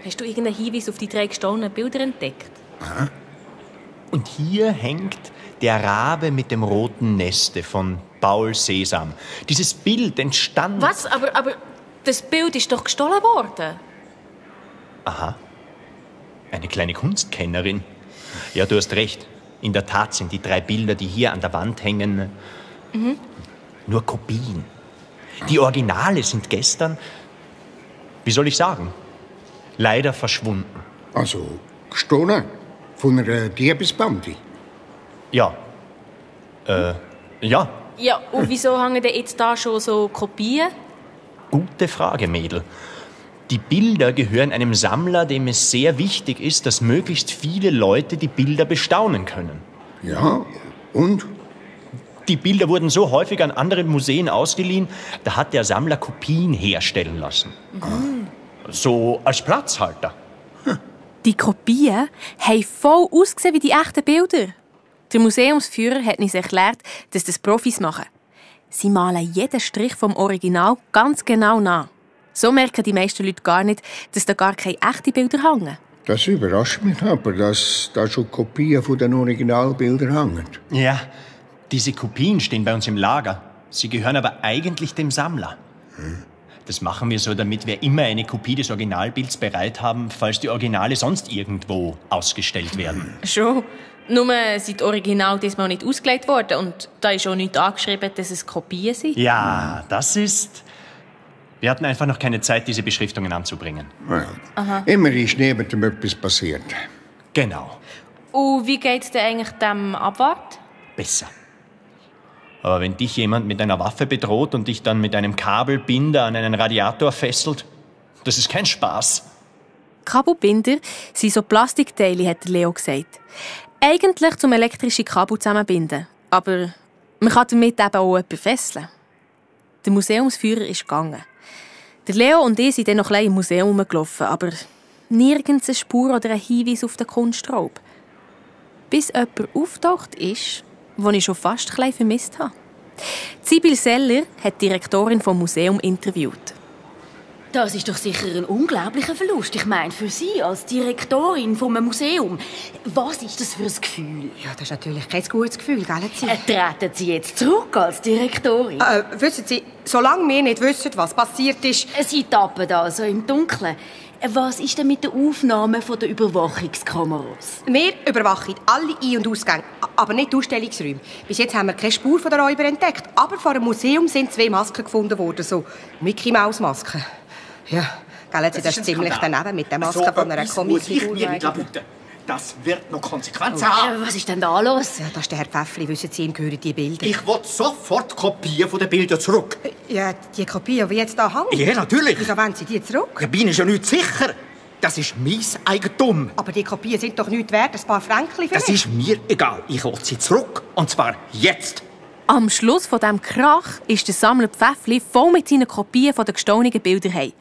Hast du irgendeinen Hinweis auf die 3 gestohlenen Bilder entdeckt? Aha. Und hier hängt der Rabe mit dem roten Neste von Paul Sesam. Dieses Bild entstand... Was? Aber das Bild ist doch gestohlen worden. Aha. Eine kleine Kunstkennerin. Ja, du hast recht. In der Tat sind die 3 Bilder, die hier an der Wand hängen, nur Kopien. Die Originale sind gestern, wie soll ich sagen, leider verschwunden. Also gestohlen? Von einer Diebesbande? Ja. Ja. Ja, und wieso hängen denn jetzt da schon so Kopien? Gute Frage, Mädel. Die Bilder gehören einem Sammler, dem es sehr wichtig ist, dass möglichst viele Leute die Bilder bestaunen können. Ja, und? Die Bilder wurden so häufig an andere Museen ausgeliehen, da hat der Sammler Kopien herstellen lassen. So als Platzhalter. Die Kopien haben voll ausgesehen wie die echten Bilder. Der Museumsführer hat uns erklärt, dass das Profis machen. Sie malen jeden Strich vom Original ganz genau nach. So merken die meisten Leute gar nicht, dass da gar keine echten Bilder hängen. Das überrascht mich aber, dass da schon Kopien von den Originalbildern hängen. Ja, diese Kopien stehen bei uns im Lager. Sie gehören aber eigentlich dem Sammler. Das machen wir so, damit wir immer eine Kopie des Originalbilds bereit haben, falls die Originale sonst irgendwo ausgestellt werden. Schon. Nur sind die Originale diesmal nicht ausgelegt worden und da ist auch nicht angeschrieben, dass es Kopien sind. Ja, das ist... Wir hatten einfach noch keine Zeit, diese Beschriftungen anzubringen. Ja. Aha. Immer ist niemandem etwas passiert. Genau. Und wie geht's denn eigentlich dem Abwart? Besser. Aber wenn dich jemand mit einer Waffe bedroht und dich dann mit einem Kabelbinder an einen Radiator fesselt, das ist kein Spaß. Kabelbinder sind so Plastikteile, hat Leo gesagt. Eigentlich zum elektrische Kabel zusammenbinden. Aber man kann damit eben auch jemanden fesseln. Der Museumsführer ist gegangen. Der Leo und ich sind dann noch ein bisschen im Museum rumgelaufen, aber nirgends eine Spur oder ein Hinweis auf den Kunstraub. Bis jemand auftaucht ist, den ich schon fast ein bisschen vermisst habe. Sibyl Seller hat die Direktorin vom Museum interviewt. Das ist doch sicher ein unglaublicher Verlust. Ich meine, für Sie als Direktorin vom Museum. Was ist das für ein Gefühl? Ja, das ist natürlich kein gutes Gefühl, gell? Treten Sie jetzt zurück als Direktorin? Wissen Sie, solange wir nicht wissen, was passiert ist... Sie tappen also im Dunkeln. Was ist denn mit den Aufnahmen der Überwachungskameras? Wir überwachen alle Ein- und Ausgänge, aber nicht die Ausstellungsräume. Bis jetzt haben wir keine Spur von den Räubern entdeckt. Aber vor dem Museum sind 2 Masken gefunden worden, so Mickey-Maus-Masken. Ja, gell, das ist ziemlich daneben mit der Maske von einer Comicfigur. Das wird noch Konsequenzen haben. Was ist denn da los? Ja, das ist der Herr Pfäffli. Wissen Sie, ihm gehören die Bilder. Ich will sofort Kopien von den Bildern zurück. Ja, die Kopien, die jetzt hier hängen? Ja, natürlich. Wieso wollen Sie die zurück? Ich bin ja nicht sicher. Das ist mein Eigentum. Aber die Kopien sind doch nichts wert, ein paar Fränkchen Das ist mir egal. Ich will sie zurück. Und zwar jetzt. Am Schluss von diesem Krach ist der Sammler Pfäffli voll mit seinen Kopien der gestohlenen Bilder heim.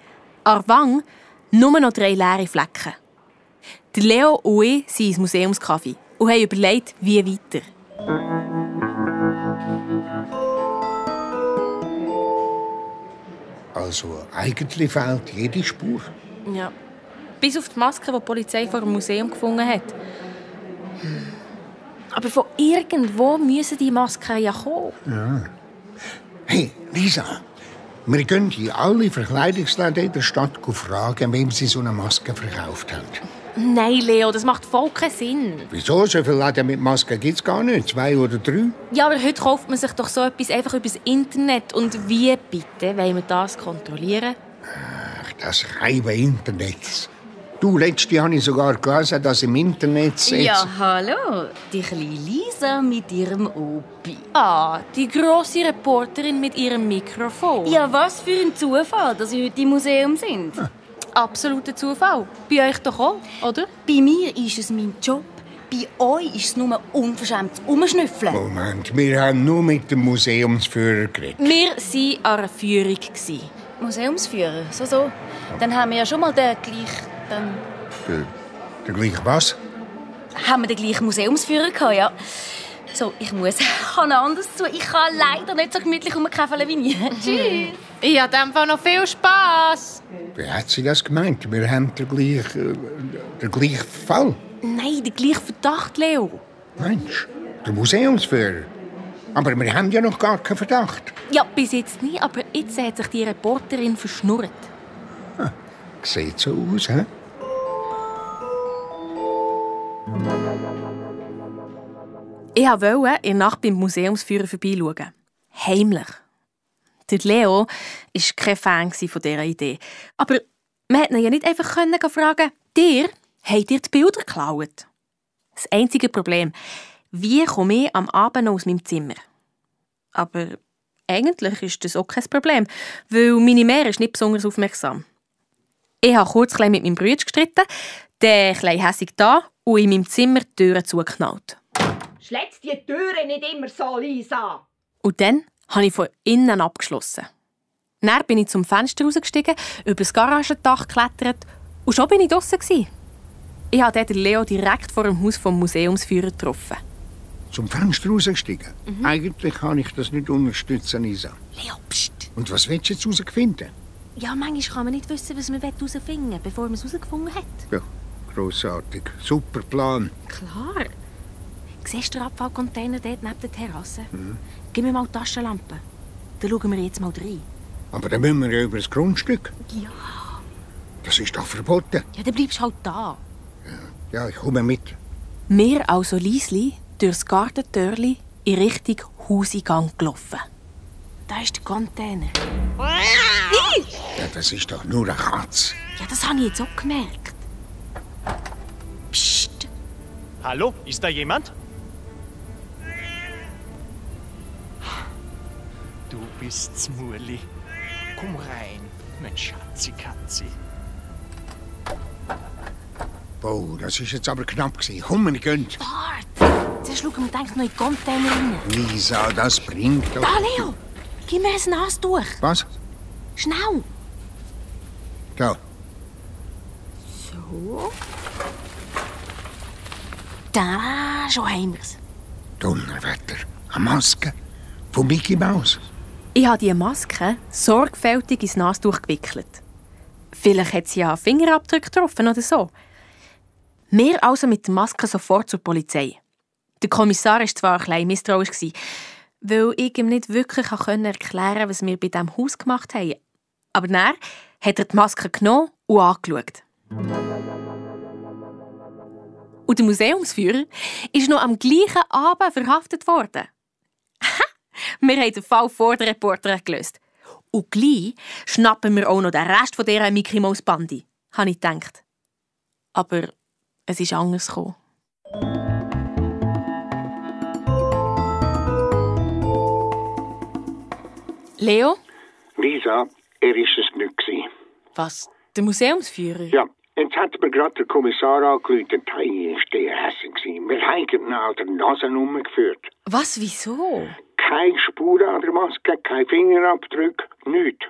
An der Wange nur noch 3 leere Flecken. Der Leo und ich sind ins Museumscafé und haben überlegt, wie weiter. Also eigentlich fehlt jede Spur. Ja. Bis auf die Maske, die die Polizei vor dem Museum gefunden hat. Aber von irgendwo müssen die Masken ja kommen. Ja. Hey, Lisa, wir gehen in alle Verkleidungsläden in der Stadt fragen, wem sie so eine Maske verkauft haben. Nein, Leo, das macht voll keinen Sinn. Wieso? So viele Läden mit Masken gibt es gar nicht. 2 oder 3. Ja, aber heute kauft man sich doch so etwas einfach über das Internet. Und wie bitte wollen wir das kontrollieren? Ach, das reine Internet. Du, letztes habe ich sogar gelesen, dass im Internet Ja, hallo. Die kleine Lisa mit ihrem Opi. Ah, die grosse Reporterin mit ihrem Mikrofon. Ja, was für ein Zufall, dass Sie heute im Museum sind. Absoluter Zufall. Bei euch doch auch, oder? Bei mir ist es mein Job. Bei euch ist es nur unverschämtes Umschnüffeln. Moment, wir haben nur mit dem Museumsführer geredet. Wir waren an einer Führung. Museumsführer? So. Dann haben wir ja schon mal den gleichen... Der gleiche was? Haben wir den gleichen Museumsführer gehabt, ja. So, ich muss. Ich habe anderes zu. Ich kann leider nicht so gemütlich rumkäfeln wie nie. Tschüss. Ich habe einfach noch viel Spass. Wie hat sie das gemeint? Wir haben den gleichen Fall. Nein, den gleichen Verdacht, Leo. Mensch, der Museumsführer. Aber wir haben ja noch gar keinen Verdacht. Ja, bis jetzt nicht, aber jetzt hat sich die Reporterin verschnurrt. Sieht so aus, hä? Ich wollte in der Nacht beim Museumsführer vorbeischauen. Heimlich. Der Leo war kein Fan von dieser Idee. Aber man konnte ihn ja nicht einfach fragen, habt ihr die Bilder geklaut? Das einzige Problem, wie komme ich am Abend noch aus meinem Zimmer? Aber eigentlich ist das auch kein Problem, weil meine Mär ist nicht besonders aufmerksam. Ich habe kurz mit meinem Bruder gestritten, der ein hässig da und in meinem Zimmer die Türen zugeknallt. Schlitz die Türen nicht immer so, Lisa! Und dann habe ich von innen abgeschlossen. Dann bin ich zum Fenster rausgestiegen, über das Garagendach geklettert und schon bin ich draussen. Ich habe dann Leo direkt vor dem Haus vom Museumsführer getroffen. Zum Fenster rausgestiegen? Eigentlich kann ich das nicht unterstützen, Lisa. Leo, pst! Und was willst du jetzt herausfinden? Ja, manchmal kann man nicht wissen, was man herausfinden will, bevor man es herausgefunden hat. Ja, grossartig. Super Plan. Klar. Siehst du den Abfallcontainer dort neben der Terrasse? Gib mir mal die Taschenlampe. Dann schauen wir jetzt mal rein. Aber dann müssen wir ja über das Grundstück. Ja. Das ist doch verboten. Ja, dann bleibst du halt da. Ja, ich komme mit. Wir also leisli durchs Gartentürli in Richtung Hauseingang gelaufen. Da ist der Container. Ja, das ist doch nur eine Katze. Ja, das habe ich jetzt auch gemerkt. Psst. Hallo, ist da jemand? Du bist's, Murli. Komm rein, mein Schatzi-Katzi. Oh, das ist jetzt aber knapp gewesen. Komm, wir gehen. Warte! Zuerst schauen wir noch in den Container rein. Lisa, das bringt doch... Da, Leo! Gib mir ein Nastuch. Was? Schnell! Da. So. Da, schon haben wir's. Donnerwetter. Eine Maske von Mickey Maus. Ich habe diese Maske sorgfältig ins Nastuch gewickelt. Vielleicht hat sie ja Fingerabdrücke getroffen oder so. Wir also mit der Maske sofort zur Polizei. Der Kommissar war zwar ein bisschen misstrauisch, weil ich ihm nicht wirklich erklären konnte, was wir bei diesem Haus gemacht haben. Aber dann hat er die Maske genommen und angeschaut. Und der Museumsführer ist noch am gleichen Abend verhaftet worden. Wir haben den Fall vor der Reporterin gelöst. Und gleich schnappen wir auch noch den Rest von dieser Mickey Mouse Bande, habe ich gedacht. Aber es ist anders gekommen. Leo? Lisa, er ist es nicht. Was? Der Museumsführer? Ja, jetzt hat mir gerade der Kommissar angerufen, hey, ist der Hessen gewesen. Wir haben ihn an der Nase rumgeführt. Was, wieso? Keine Spur an der Maske, kein Fingerabdruck, nichts.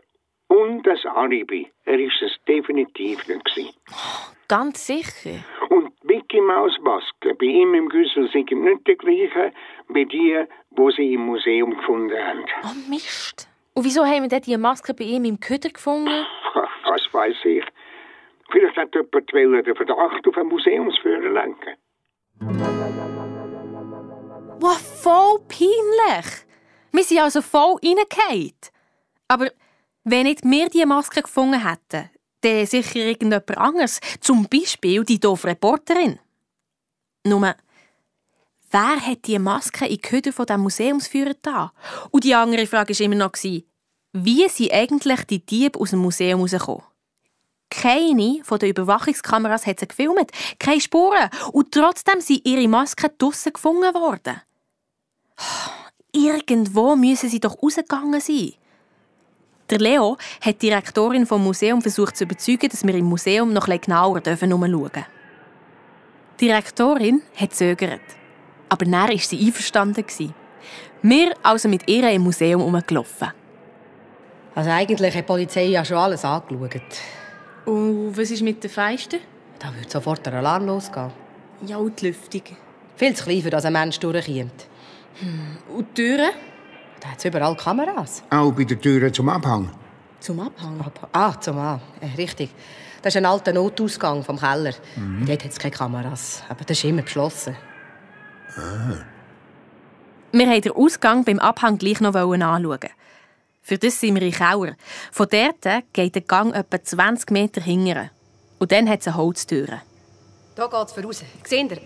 Und das Alibi. Er ist es definitiv nicht gewesen. Ganz sicher? Und die Mickey Maus Maske bei ihm im Güssel sind nicht die gleichen wie die sie im Museum gefunden haben. Oh Mist. Und wieso haben wir denn die Maske bei ihm im Köder gefunden? Was weiß ich. Vielleicht hat jemand den Verdacht auf einen Museumsführer lenken. Wow, voll peinlich. Wir sind also voll reingefallen. Aber wenn nicht wir diese Maske gefunden hätten, dann sicher irgendjemand anderes. Zum Beispiel die doofe Reporterin. Nur, wer hat die Maske in die Köder von diesem Museumsführer da? Und die andere Frage war immer noch, wie sind eigentlich die Diebe aus dem Museum rausgekommen? Keine von den Überwachungskameras hat sie gefilmt, keine Spuren. Und trotzdem sind ihre Masken draussen gefunden worden. Irgendwo müssen sie doch rausgegangen sein. Der Leo hat die Direktorin vom Museum versucht zu überzeugen, dass wir im Museum noch etwas genauer herumschauen dürfen. Die Direktorin hat zögert. Aber dann war sie einverstanden. Wir also mit ihr im Museum herumgelaufen. Also eigentlich hat die Polizei ja schon alles angeschaut. Und was ist mit den Fenstern? Da würde sofort der Alarm losgehen. Ja, und die Lüftung? Viel zu klein, für dass ein Mensch durchkommt. Und die Türen? Da hat es überall Kameras. Auch bei den Türen zum Abhang. Zum Abhang? Zum Abhang. Richtig. Das ist ein alter Notausgang vom Keller. Dort hat es keine Kameras. Aber das ist immer geschlossen. Wir wollten den Ausgang beim Abhang gleich noch anschauen. Für das sind wir in Kauer. Von dort geht der Gang etwa 20 Meter hingern. Und dann hat es eine Holztür. Da geht es voraus. Seht ihr?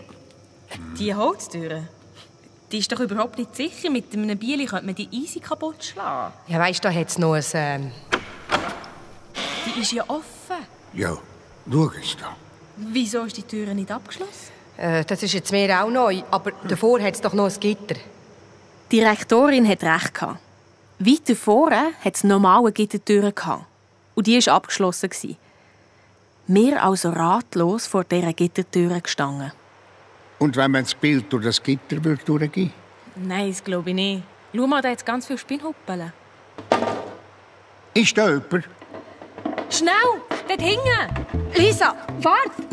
Die Holztür? Die ist doch überhaupt nicht sicher. Mit einem Bieli könnte man die easy kaputt schlagen. Ja, weisst, da hat es noch ein... Die ist ja offen. Ja, schau es da. Wieso ist die Tür nicht abgeschlossen? Das ist jetzt mir auch neu. Aber davor hat es doch noch ein Gitter. Die Rektorin hat recht gehabt. Weiter vorne hat es normale Gittertüren gehabt. Und die war abgeschlossen. Wir also ratlos vor dieser Gittertür gestanden. Und wenn man das Bild durch das Gitter durchgehen? Nein, das glaube ich nicht. Schau mal, da hat ganz viele Spinnhuppeln. Ist da jemand? Schnell! Dort hinten! Lisa, warte!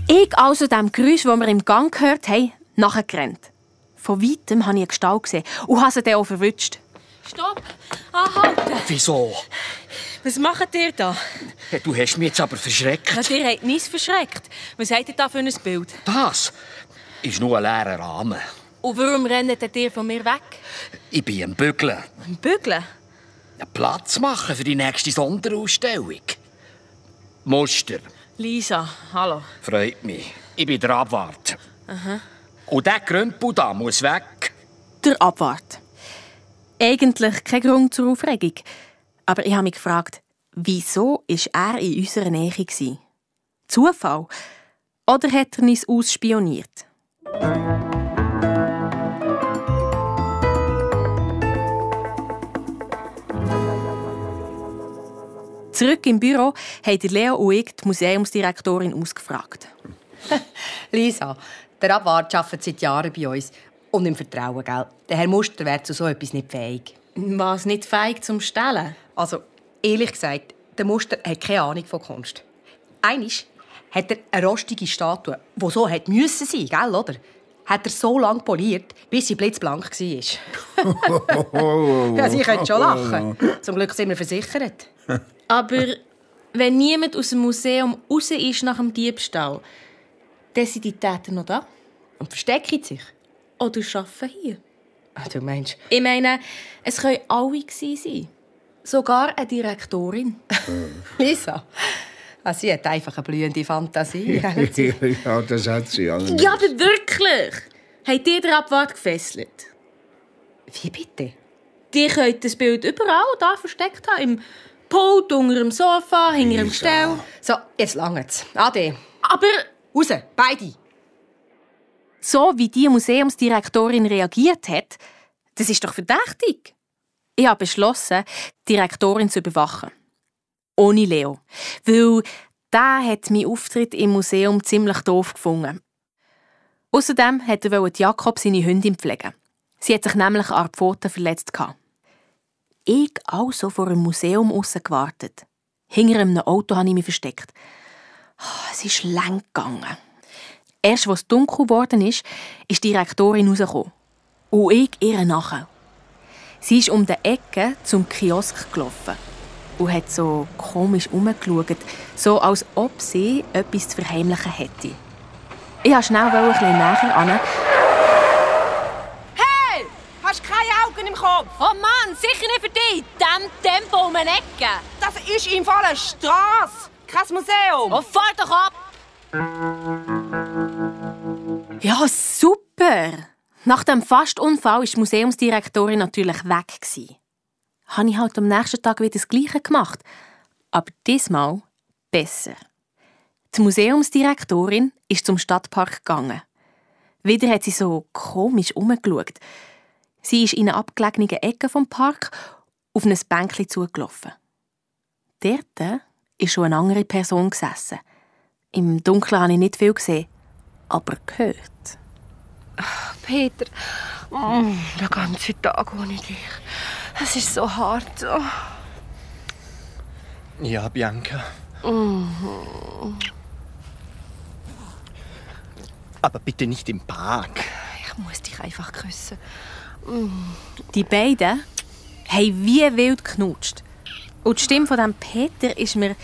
Ich also dem Geräusch, das wir im Gang gehört haben, nachgerannt. Von weitem habe ich eine Gestalt gesehen und habe sie dann auch verwünscht. Stopp! Anhalten! Wieso? Was macht ihr da? Du hast mich jetzt aber verschreckt. Ja, ihr habt nichts verschreckt. Was habt ihr da für ein Bild? Das ist nur ein leerer Rahmen. Und warum rennt ihr von mir weg? Ich bin am Bügeln. Am Bügeln? Platz machen für die nächste Sonderausstellung. Muster. Lisa, hallo. Freut mich. Ich bin der Abwart. Aha. Und der Grümpel da muss weg. Der Abwart. Eigentlich kein Grund zur Aufregung. Aber ich habe mich gefragt, wieso war er in unserer Nähe? Zufall? Oder hat er uns ausspioniert? Zurück im Büro haben Leo und ich die Museumsdirektorin ausgefragt. Lisa, der Abwart arbeitet seit Jahren bei uns. Und im Vertrauen, gell? Der Herr Muster wäre zu so etwas nicht fähig. Was, nicht fähig zum Stellen? Also, ehrlich gesagt, der Muster hat keine Ahnung von Kunst. Einmal hat er eine rostige Statue, die so hätte müssen sein, gell, oder? hat er so lange poliert, bis sie blitzblank war. Ja, Sie können schon lachen. Zum Glück sind wir versichert. Aber wenn niemand aus dem Museum raus ist nach dem Diebstahl, dann sind die Täter noch da. Und verstecken sich. Oder arbeiten hier. Ach, du meinst? Ich meine, es können alle gewesen sein. Sogar eine Direktorin. Lisa, sie hat einfach eine blühende Fantasie. Ja, das hat sie. Ja, aber wirklich. Habt ihr den Abwart gefesselt? Wie bitte? Die könnt das Bild überall da versteckt haben. Im Pult, unter dem Sofa, hinter dem Gestell. So, jetzt langt's. Ade. Aber... Raus, beide. So wie die Museumsdirektorin reagiert hat, das ist doch verdächtig. Ich habe beschlossen, die Direktorin zu überwachen. Ohne Leo. Weil der hat meinen Auftritt im Museum ziemlich doof gefunden. Außerdem wollte Jakob seine Hündin pflegen. Sie hat sich nämlich an der Pfote verletzt. Ich also vor dem Museum aussen gewartet. Hinter einem Auto habe ich mich versteckt. Es ist lang gegangen. Erst als es dunkel geworden ist die Direktorin rausgekommen. Und ich ihr nachher. Sie ist um die Ecke zum Kiosk gelaufen und hat so komisch herumgeschaut, so als ob sie etwas zu verheimlichen hätte. Ich wollte schnell ein bisschen näher an. Hey! Hast du keine Augen im Kopf? Oh Mann, sicher nicht für dich! In diesem Tempo um eine Ecke! Das ist im Fall eine Strasse, kein Museum. Oh, fahr doch ab! Ja, super! Nach dem Fastunfall war die Museumsdirektorin natürlich weg. Habe ich halt am nächsten Tag wieder das Gleiche gemacht. Aber diesmal besser. Die Museumsdirektorin ist zum Stadtpark gegangen. Wieder hat sie so komisch herumgeschaut. Sie ist in eine abgelegene Ecke vom Park auf ein Bänkchen zugelaufen. Dort war schon eine andere Person gesessen. Im Dunkeln habe ich nicht viel gesehen, aber gehört. Peter, den ganzen Tag ohne dich. Es ist so hart. Ja, Bianca. Aber bitte nicht im Park. Ich muss dich einfach küssen. Die beiden haben wie wild geknutscht. Und die Stimme von dem Peter ist mir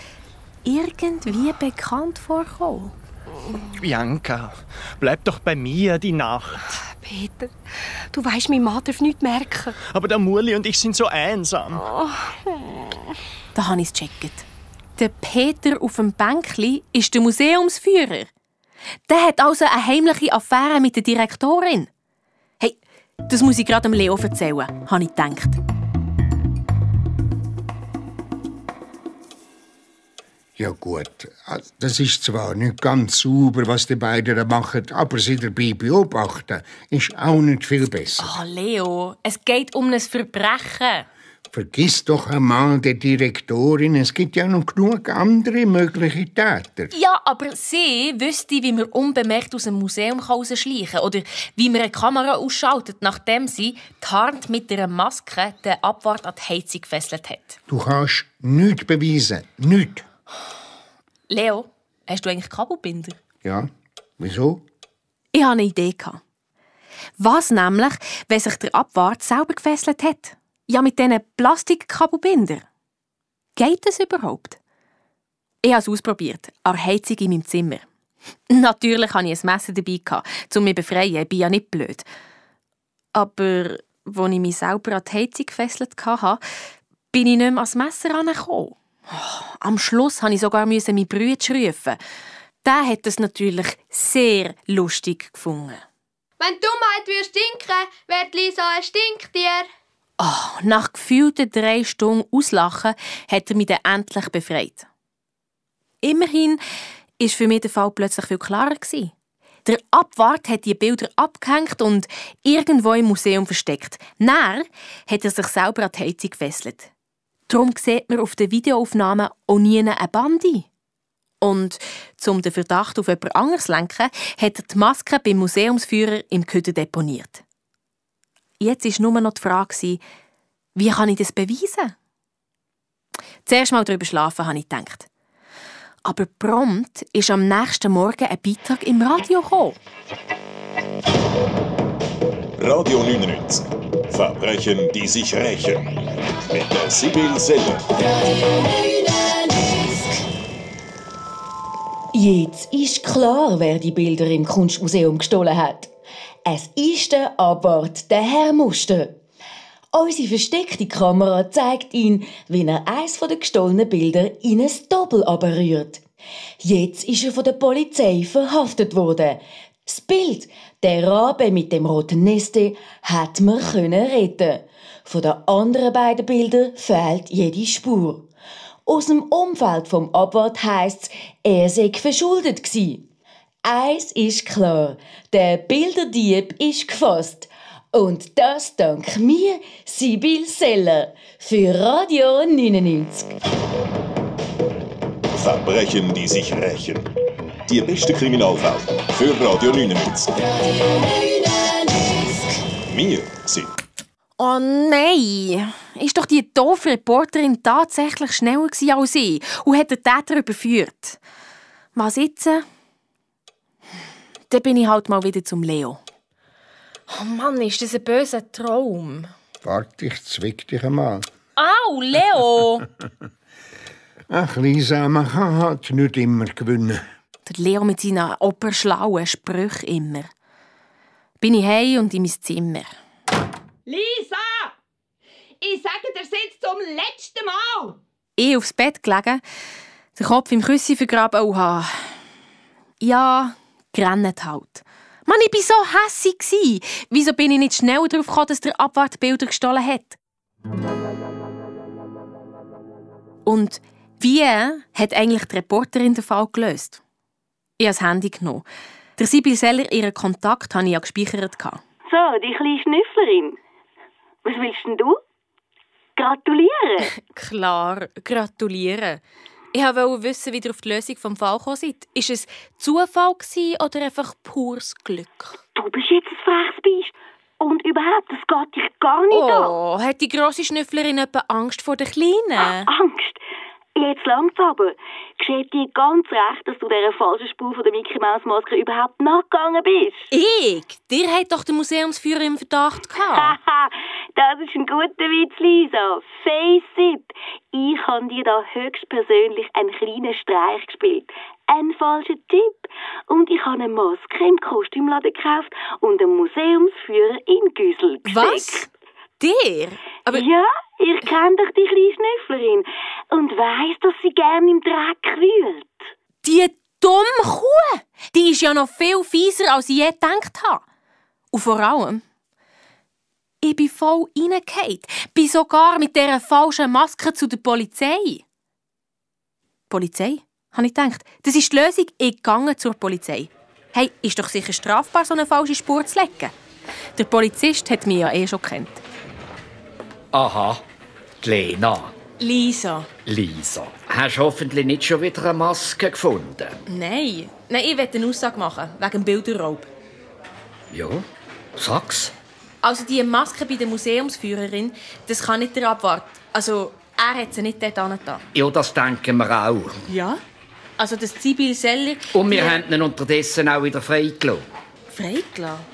irgendwie bekannt vorgekommen. Bianca, bleib doch bei mir die Nacht. Peter, du weisst, mein Mann darf nichts merken. Aber der Murli und ich sind so einsam. Da habe ich es gecheckt. Der Peter auf dem Bänkli ist der Museumsführer. Der hat also eine heimliche Affäre mit der Direktorin. Hey, das muss ich gerade dem Leo erzählen, habe ich gedacht. Ja gut, das ist zwar nicht ganz sauber, was die beiden da machen, aber sie dabei beobachten, ist auch nicht viel besser. Oh, Leo, es geht um ein Verbrechen. Vergiss doch einmal die Direktorin, es gibt ja noch genug andere mögliche Täter. Ja, aber sie wüsste, wie man unbemerkt aus dem Museum rausschleichen kann oder wie man eine Kamera ausschaltet, nachdem sie die Hand mit einer Maske den Abwart an die Heizung gefesselt hat. Du kannst nichts beweisen, nichts. Leo, hast du eigentlich Kabelbinder? Ja, wieso? Ich hatte eine Idee. Was nämlich, wenn sich der Abwart selber gefesselt hat? Ja, mit diesen Plastikkabelbindern. Geht das überhaupt? Ich habe es ausprobiert, an der Heizung in meinem Zimmer. Natürlich hatte ich ein Messer dabei, um mich zu befreien. Ich bin ja nicht blöd. Aber als ich mich selber an die Heizung gefesselt hatte, bin ich nicht mehr ans Messer herangekommen. Am Schluss musste ich sogar meinen Bruder rufen. Der hat es natürlich sehr lustig gefunden. Wenn die Dummheit stinken wird Lisa ein Stinktier. Nach gefühlten 3 Stunden Auslachen hat er mich dann endlich befreit. Immerhin war für mich der Fall plötzlich viel klarer. Der Abwart hat die Bilder abgehängt und irgendwo im Museum versteckt. Dann hat er sich selber an die Heizung gefesselt. Darum sieht man auf den Videoaufnahmen auch nie eine Bande. Und um den Verdacht auf jemand anderes zu lenken, hat er die Maske beim Museumsführer im Küder deponiert. Jetzt war nur noch die Frage, wie kann ich das beweisen? Zuerst mal darüber schlafen, habe ich gedacht. Aber prompt ist am nächsten Morgen ein Beitrag im Radio gekommen. Radio 99. Verbrechen, die sich rächen. Mit der Sibyl Seller. Jetzt ist klar, wer die Bilder im Kunstmuseum gestohlen hat. Es ist der Abwart, der Herr Muster. Unsere versteckte Kamera zeigt ihn, wie er eines der gestohlenen Bilder in ein Doppel abrührt. Jetzt ist er von der Polizei verhaftet worden. Das Bild, der Rabe mit dem roten Neste, hat man retten. Von den anderen beiden Bildern fehlt jede Spur. Aus dem Umfeld vom Abwart heisst es, er sei verschuldet gsi. Eins ist klar, der Bilderdieb ist gefasst. Und das dank mir, Sibyl Seller, für Radio 99. Verbrechen, die sich rächen. Die beste Kriminalfälle für Radio 99. Wir sind... Oh nein! Ist doch die doofe Reporterin tatsächlich schneller als ich und hat den Täter überführt. Was jetzt? Dann bin ich halt mal wieder zum Leo. Oh Mann, ist das ein böser Traum. Warte, ich zwick dich einmal. Au, Leo! Ach, Lisa, man kann halt nicht immer gewinnen. Der Leo mit seinen oberschlauen Sprüchen immer. Bin ich heim und in mein Zimmer. Lisa! Ich sage dir jetzt zum letzten Mal! Ich aufs Bett gelegen, den Kopf im Küssi vergraben und habe... Ja, gerannt halt. Mann, ich war so hässig. Wieso bin ich nicht schnell darauf gekommen, dass der Abwart Bilder gestohlen hat? Und wie hat eigentlich die Reporterin den Fall gelöst? Ich habe das Handy genommen. Der Sibyl Seller, ihren Kontakt, habe ich ja gespeichert. So, die kleine Schnüfflerin. Was willst denn du? Gratulieren? Klar, gratulieren. Ich wollte wissen, wie ihr auf die Lösung des Falls gekommen seid. Ist es Zufall oder einfach pures Glück? Du bist jetzt ein freches Biest. Und überhaupt, das geht dich gar nicht an. Oh, hat die grosse Schnüfflerin etwa Angst vor der Kleinen? Angst? Jetzt langt's aber. Geschieht dir ganz recht, dass du dieser falschen Spur von der Mickey-Maus-Maske überhaupt nachgegangen bist. Ich? Dir hat doch der Museumsführer im Verdacht gehabt. Haha, das ist ein guter Witz, Lisa. Face it. Ich habe dir da höchstpersönlich einen kleinen Streich gespielt. Ein falscher Tipp. Und ich habe eine Maske im Kostümladen gekauft und einen Museumsführer in Güssel gesteckt. Was? Dir? Aber ja, ich kenne doch die kleine Schnüfflerin und weiss, dass sie gerne im Dreck wühlt. Die dumme Kuh! Die ist ja noch viel fieser, als ich je gedacht habe. Und vor allem, ich bin voll reingefallen. Bin sogar mit dieser falschen Maske zu der Polizei. Polizei? Habe ich gedacht. Das ist die Lösung. Ich gehe zur Polizei. Hey, ist doch sicher strafbar, so eine falsche Spur zu legen. Der Polizist hat mich ja eh schon gekannt. Aha, die Lena. Lisa. Lisa, hast du hoffentlich nicht schon wieder eine Maske gefunden? Nein, ich will eine Aussage machen, wegen dem Bilderraub. Ja, sag's. Also die Maske bei der Museumsführerin, das kann nicht der Abwart. Also, er hat sie nicht dort angetan. Ja, das denken wir auch. Ja? Also das Sibyl Seller... Und wir haben ihn unterdessen auch wieder freigelassen. Freigelassen?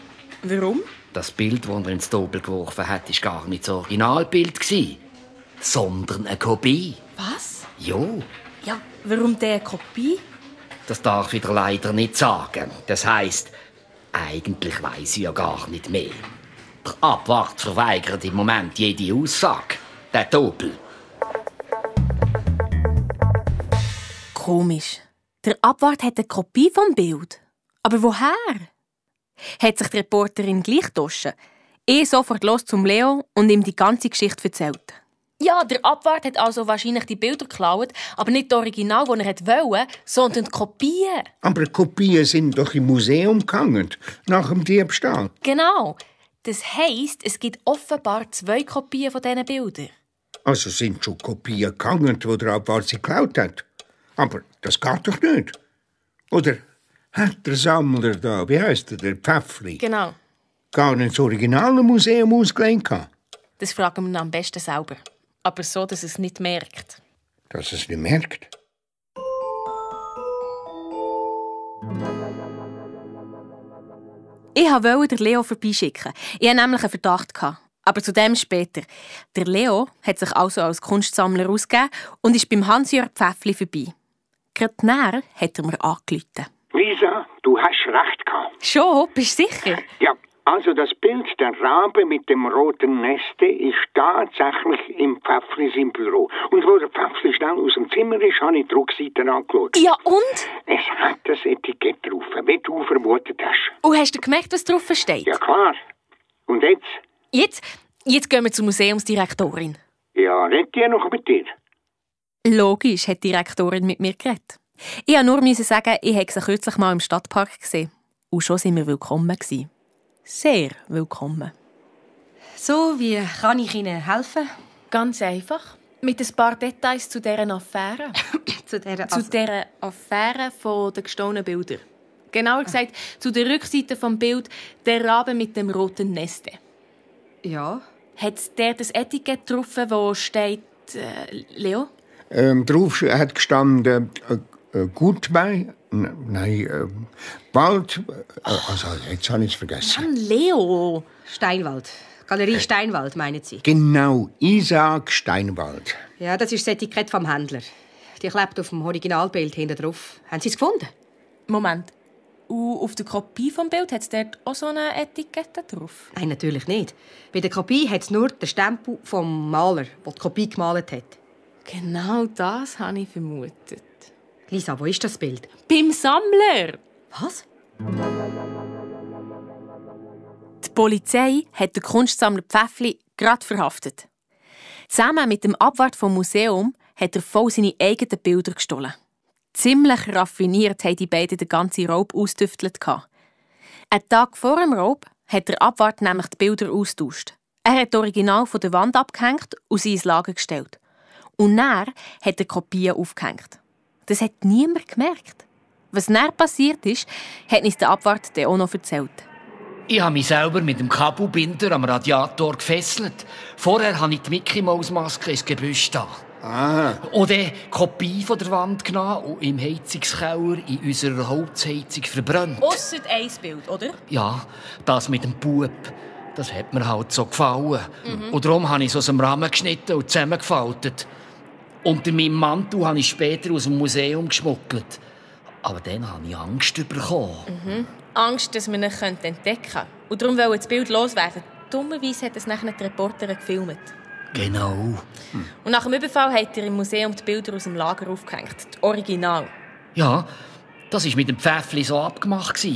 Warum? Das Bild, das er ins Doppel geworfen hat, war gar nicht das Originalbild, sondern eine Kopie. Was? Ja. Ja, warum diese Kopie? Das darf ich dir leider nicht sagen. Das heisst, eigentlich weiss ich ja gar nicht mehr. Der Abwart verweigert im Moment jede Aussage. Der Doppel. Komisch. Der Abwart hat eine Kopie vom Bild. Aber woher? Hat sich die Reporterin gleich getauscht? Ich sofort los zum Leo und ihm die ganze Geschichte erzählt. Ja, der Abwart hat also wahrscheinlich die Bilder geklaut, aber nicht das Original, das er wollte, sondern die Kopien. Aber Kopien sind doch im Museum gehangen, nach dem Diebstahl. Genau. Das heisst, es gibt offenbar 2 Kopien von diesen Bildern. Also sind schon Kopien gehangen, die der Abwart sie geklaut hat. Aber das geht doch nicht. Oder hat der Sammler da, wie heisst der Pfäffli? Genau. Gar nicht das originale Museum ausgelehnt? Das fragen wir am besten selber. Aber so, dass es nicht merkt. Dass es nicht merkt? Ich wollte Leo vorbeischicken. Ich hatte nämlich einen Verdacht. Aber zu dem später. Der Leo hat sich also als Kunstsammler ausgegeben und ist beim Hans-Jörg Pfäffli vorbei. Gerade näher hat er mir angerufen. Lisa, du hast recht gehabt. Schon? Bist du sicher? Ja, also das Bild der Rabe mit dem roten Neste ist tatsächlich im Pfäffli im Büro. Und wo der Pfäffli schnell aus dem Zimmer ist, habe ich die Rückseite angeschaut. Ja, und? Es hat das Etikett drauf, wie du vermutet hast. Und hast du gemerkt, was drauf steht? Ja, klar. Und jetzt? Jetzt gehen wir zur Museumsdirektorin. Ja, redet die noch mit dir? Logisch hat die Direktorin mit mir geredet. Ich musste nur sagen, ich habe sie kürzlich mal im Stadtpark gesehen. Und schon waren wir willkommen. Sehr willkommen. So, wie kann ich Ihnen helfen? Ganz einfach. Mit ein paar Details zu dieser Affäre. Zu dieser Affäre von den gestohlenen Bildern. Genauer gesagt, zu der Rückseite des Bild «Der Rabe mit dem roten Neste». Ja. Hat der das Etikett drauf, wo steht Leo? Drauf hat gestanden Goodbye. Bald. Also, jetzt habe ich es vergessen. Mann, Leo! Steinwald. Galerie Steinwald, meinen Sie? Genau, Isaac Steinwald. Ja, das ist das Etikett vom Händler. Die klebt auf dem Originalbild hinten drauf. Haben Sie es gefunden? Moment. Und auf der Kopie vom Bild hat es dort auch so eine Etikette drauf? Nein, natürlich nicht. Bei der Kopie hat es nur den Stempel vom Maler, der die Kopie gemalt hat. Genau das habe ich vermutet. Lisa, wo ist das Bild? Beim Sammler. Was? Die Polizei hat den Kunstsammler Pfäffli gerade verhaftet. Zusammen mit dem Abwart vom Museum hat er voll seine eigenen Bilder gestohlen. Ziemlich raffiniert haben die beiden den ganzen Raub ausgetüftelt. Einen Tag vor dem Raub hat der Abwart nämlich die Bilder austauscht. Er hat das Original von der Wand abgehängt und sie ins Lager gestellt. Und dann hat er Kopien aufgehängt. Das hat niemand gemerkt. Was dann passiert ist, hat uns der Abwart auch noch erzählt. Ich habe mich selber mit dem Kabelbinder am Radiator gefesselt. Vorher habe ich die Mickey-Maus-Maske ins Gebüsch da. Und dann Kopie von der Wand genommen und im Heizungskeller in unserer Holzheizung verbrannt. Ausser ein Bild, oder? Ja, das mit dem Bub. Das hat mir halt so gefallen. Und darum habe ich es aus dem Rahmen geschnitten und zusammengefaltet. Unter meinem Mantel habe ich später aus dem Museum geschmuggelt. Aber dann habe ich Angst bekommen. Angst, dass wir ihn entdecken können. Und darum wollen das Bild loswerden. Dummerweise hat es nachher die Reporterin gefilmt. Genau. Und nach dem Überfall hat er im Museum die Bilder aus dem Lager aufgehängt. Das Original. Ja, das war mit dem Pfäffli so abgemacht.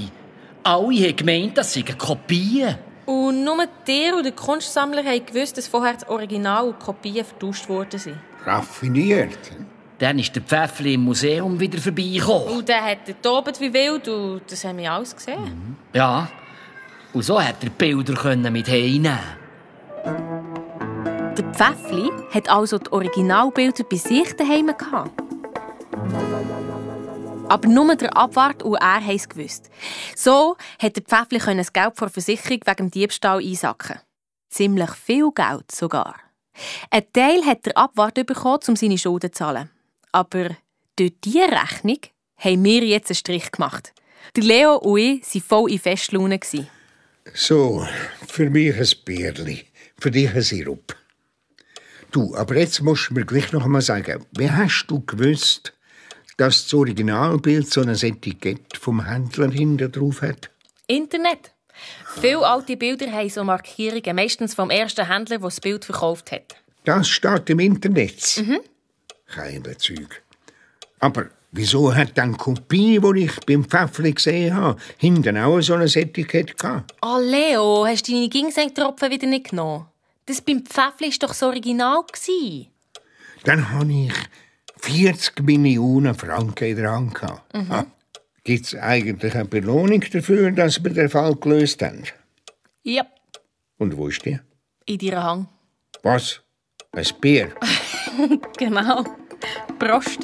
Alle haben gemeint, das seien Kopien. Und nur der und der Kunstsammler haben gewusst, dass vorher das Original und die Kopien vertauscht worden sind. Raffiniert. Dann ist der Pfäffli im Museum wieder vorbeigekommen. Und dann hat er tobt wie wild und das haben wir alles gesehen. Ja, und so hat er die Bilder mit heimnehmen. Der Pfäffli hat also die Originalbilder bei sich daheim gehabt. Aber nur der Abwart und er haben es gewusst. So konnte der Pfäffli das Geld vor der Versicherung wegen dem Diebstahl einsacken. Ziemlich viel Geld sogar. Ein Teil hat der Abwart bekommen, um seine Schulden zu zahlen. Aber durch diese Rechnung haben wir jetzt einen Strich gemacht. Der Leo und ich waren voll in Festlaune. So, für mich ein Bierli, für dich ein Sirup. Du, aber jetzt musst du mir gleich noch einmal sagen, wie hast du gewusst, dass das Originalbild so ein Etikett vom Händler hinten drauf hat? Internet. Viele alte Bilder haben so Markierungen, meistens vom ersten Händler, der das Bild verkauft hat. Das steht im Internet. Kein Bezug. Aber wieso hat dann die Kopie, die ich beim Pfäffli gesehen habe, hinten auch so ein Etikett gehabt? Oh, Leo, hast du deine Ginseng-Tropfen wieder nicht genommen? Das beim Pfäffli war doch das Original. Dann habe ich 40 Millionen Franken in der Hand gehabt. Gibt es eigentlich eine Belohnung dafür, dass wir den Fall gelöst haben? Ja. Und wo ist die? In deiner Hand. Was? Ein Bier? Genau. Prost.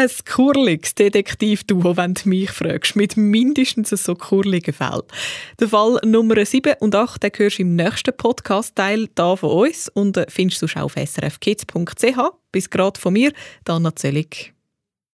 ein kurliges Detektivduo, wenn du mich fragst, mit mindestens so kurligen Fällen. Den Fall Nummer 7 und 8 den hörst du im nächsten Podcast-Teil hier von uns und findest du auch auf srfkids.ch. Bis gerade von mir, Anna Zöllig.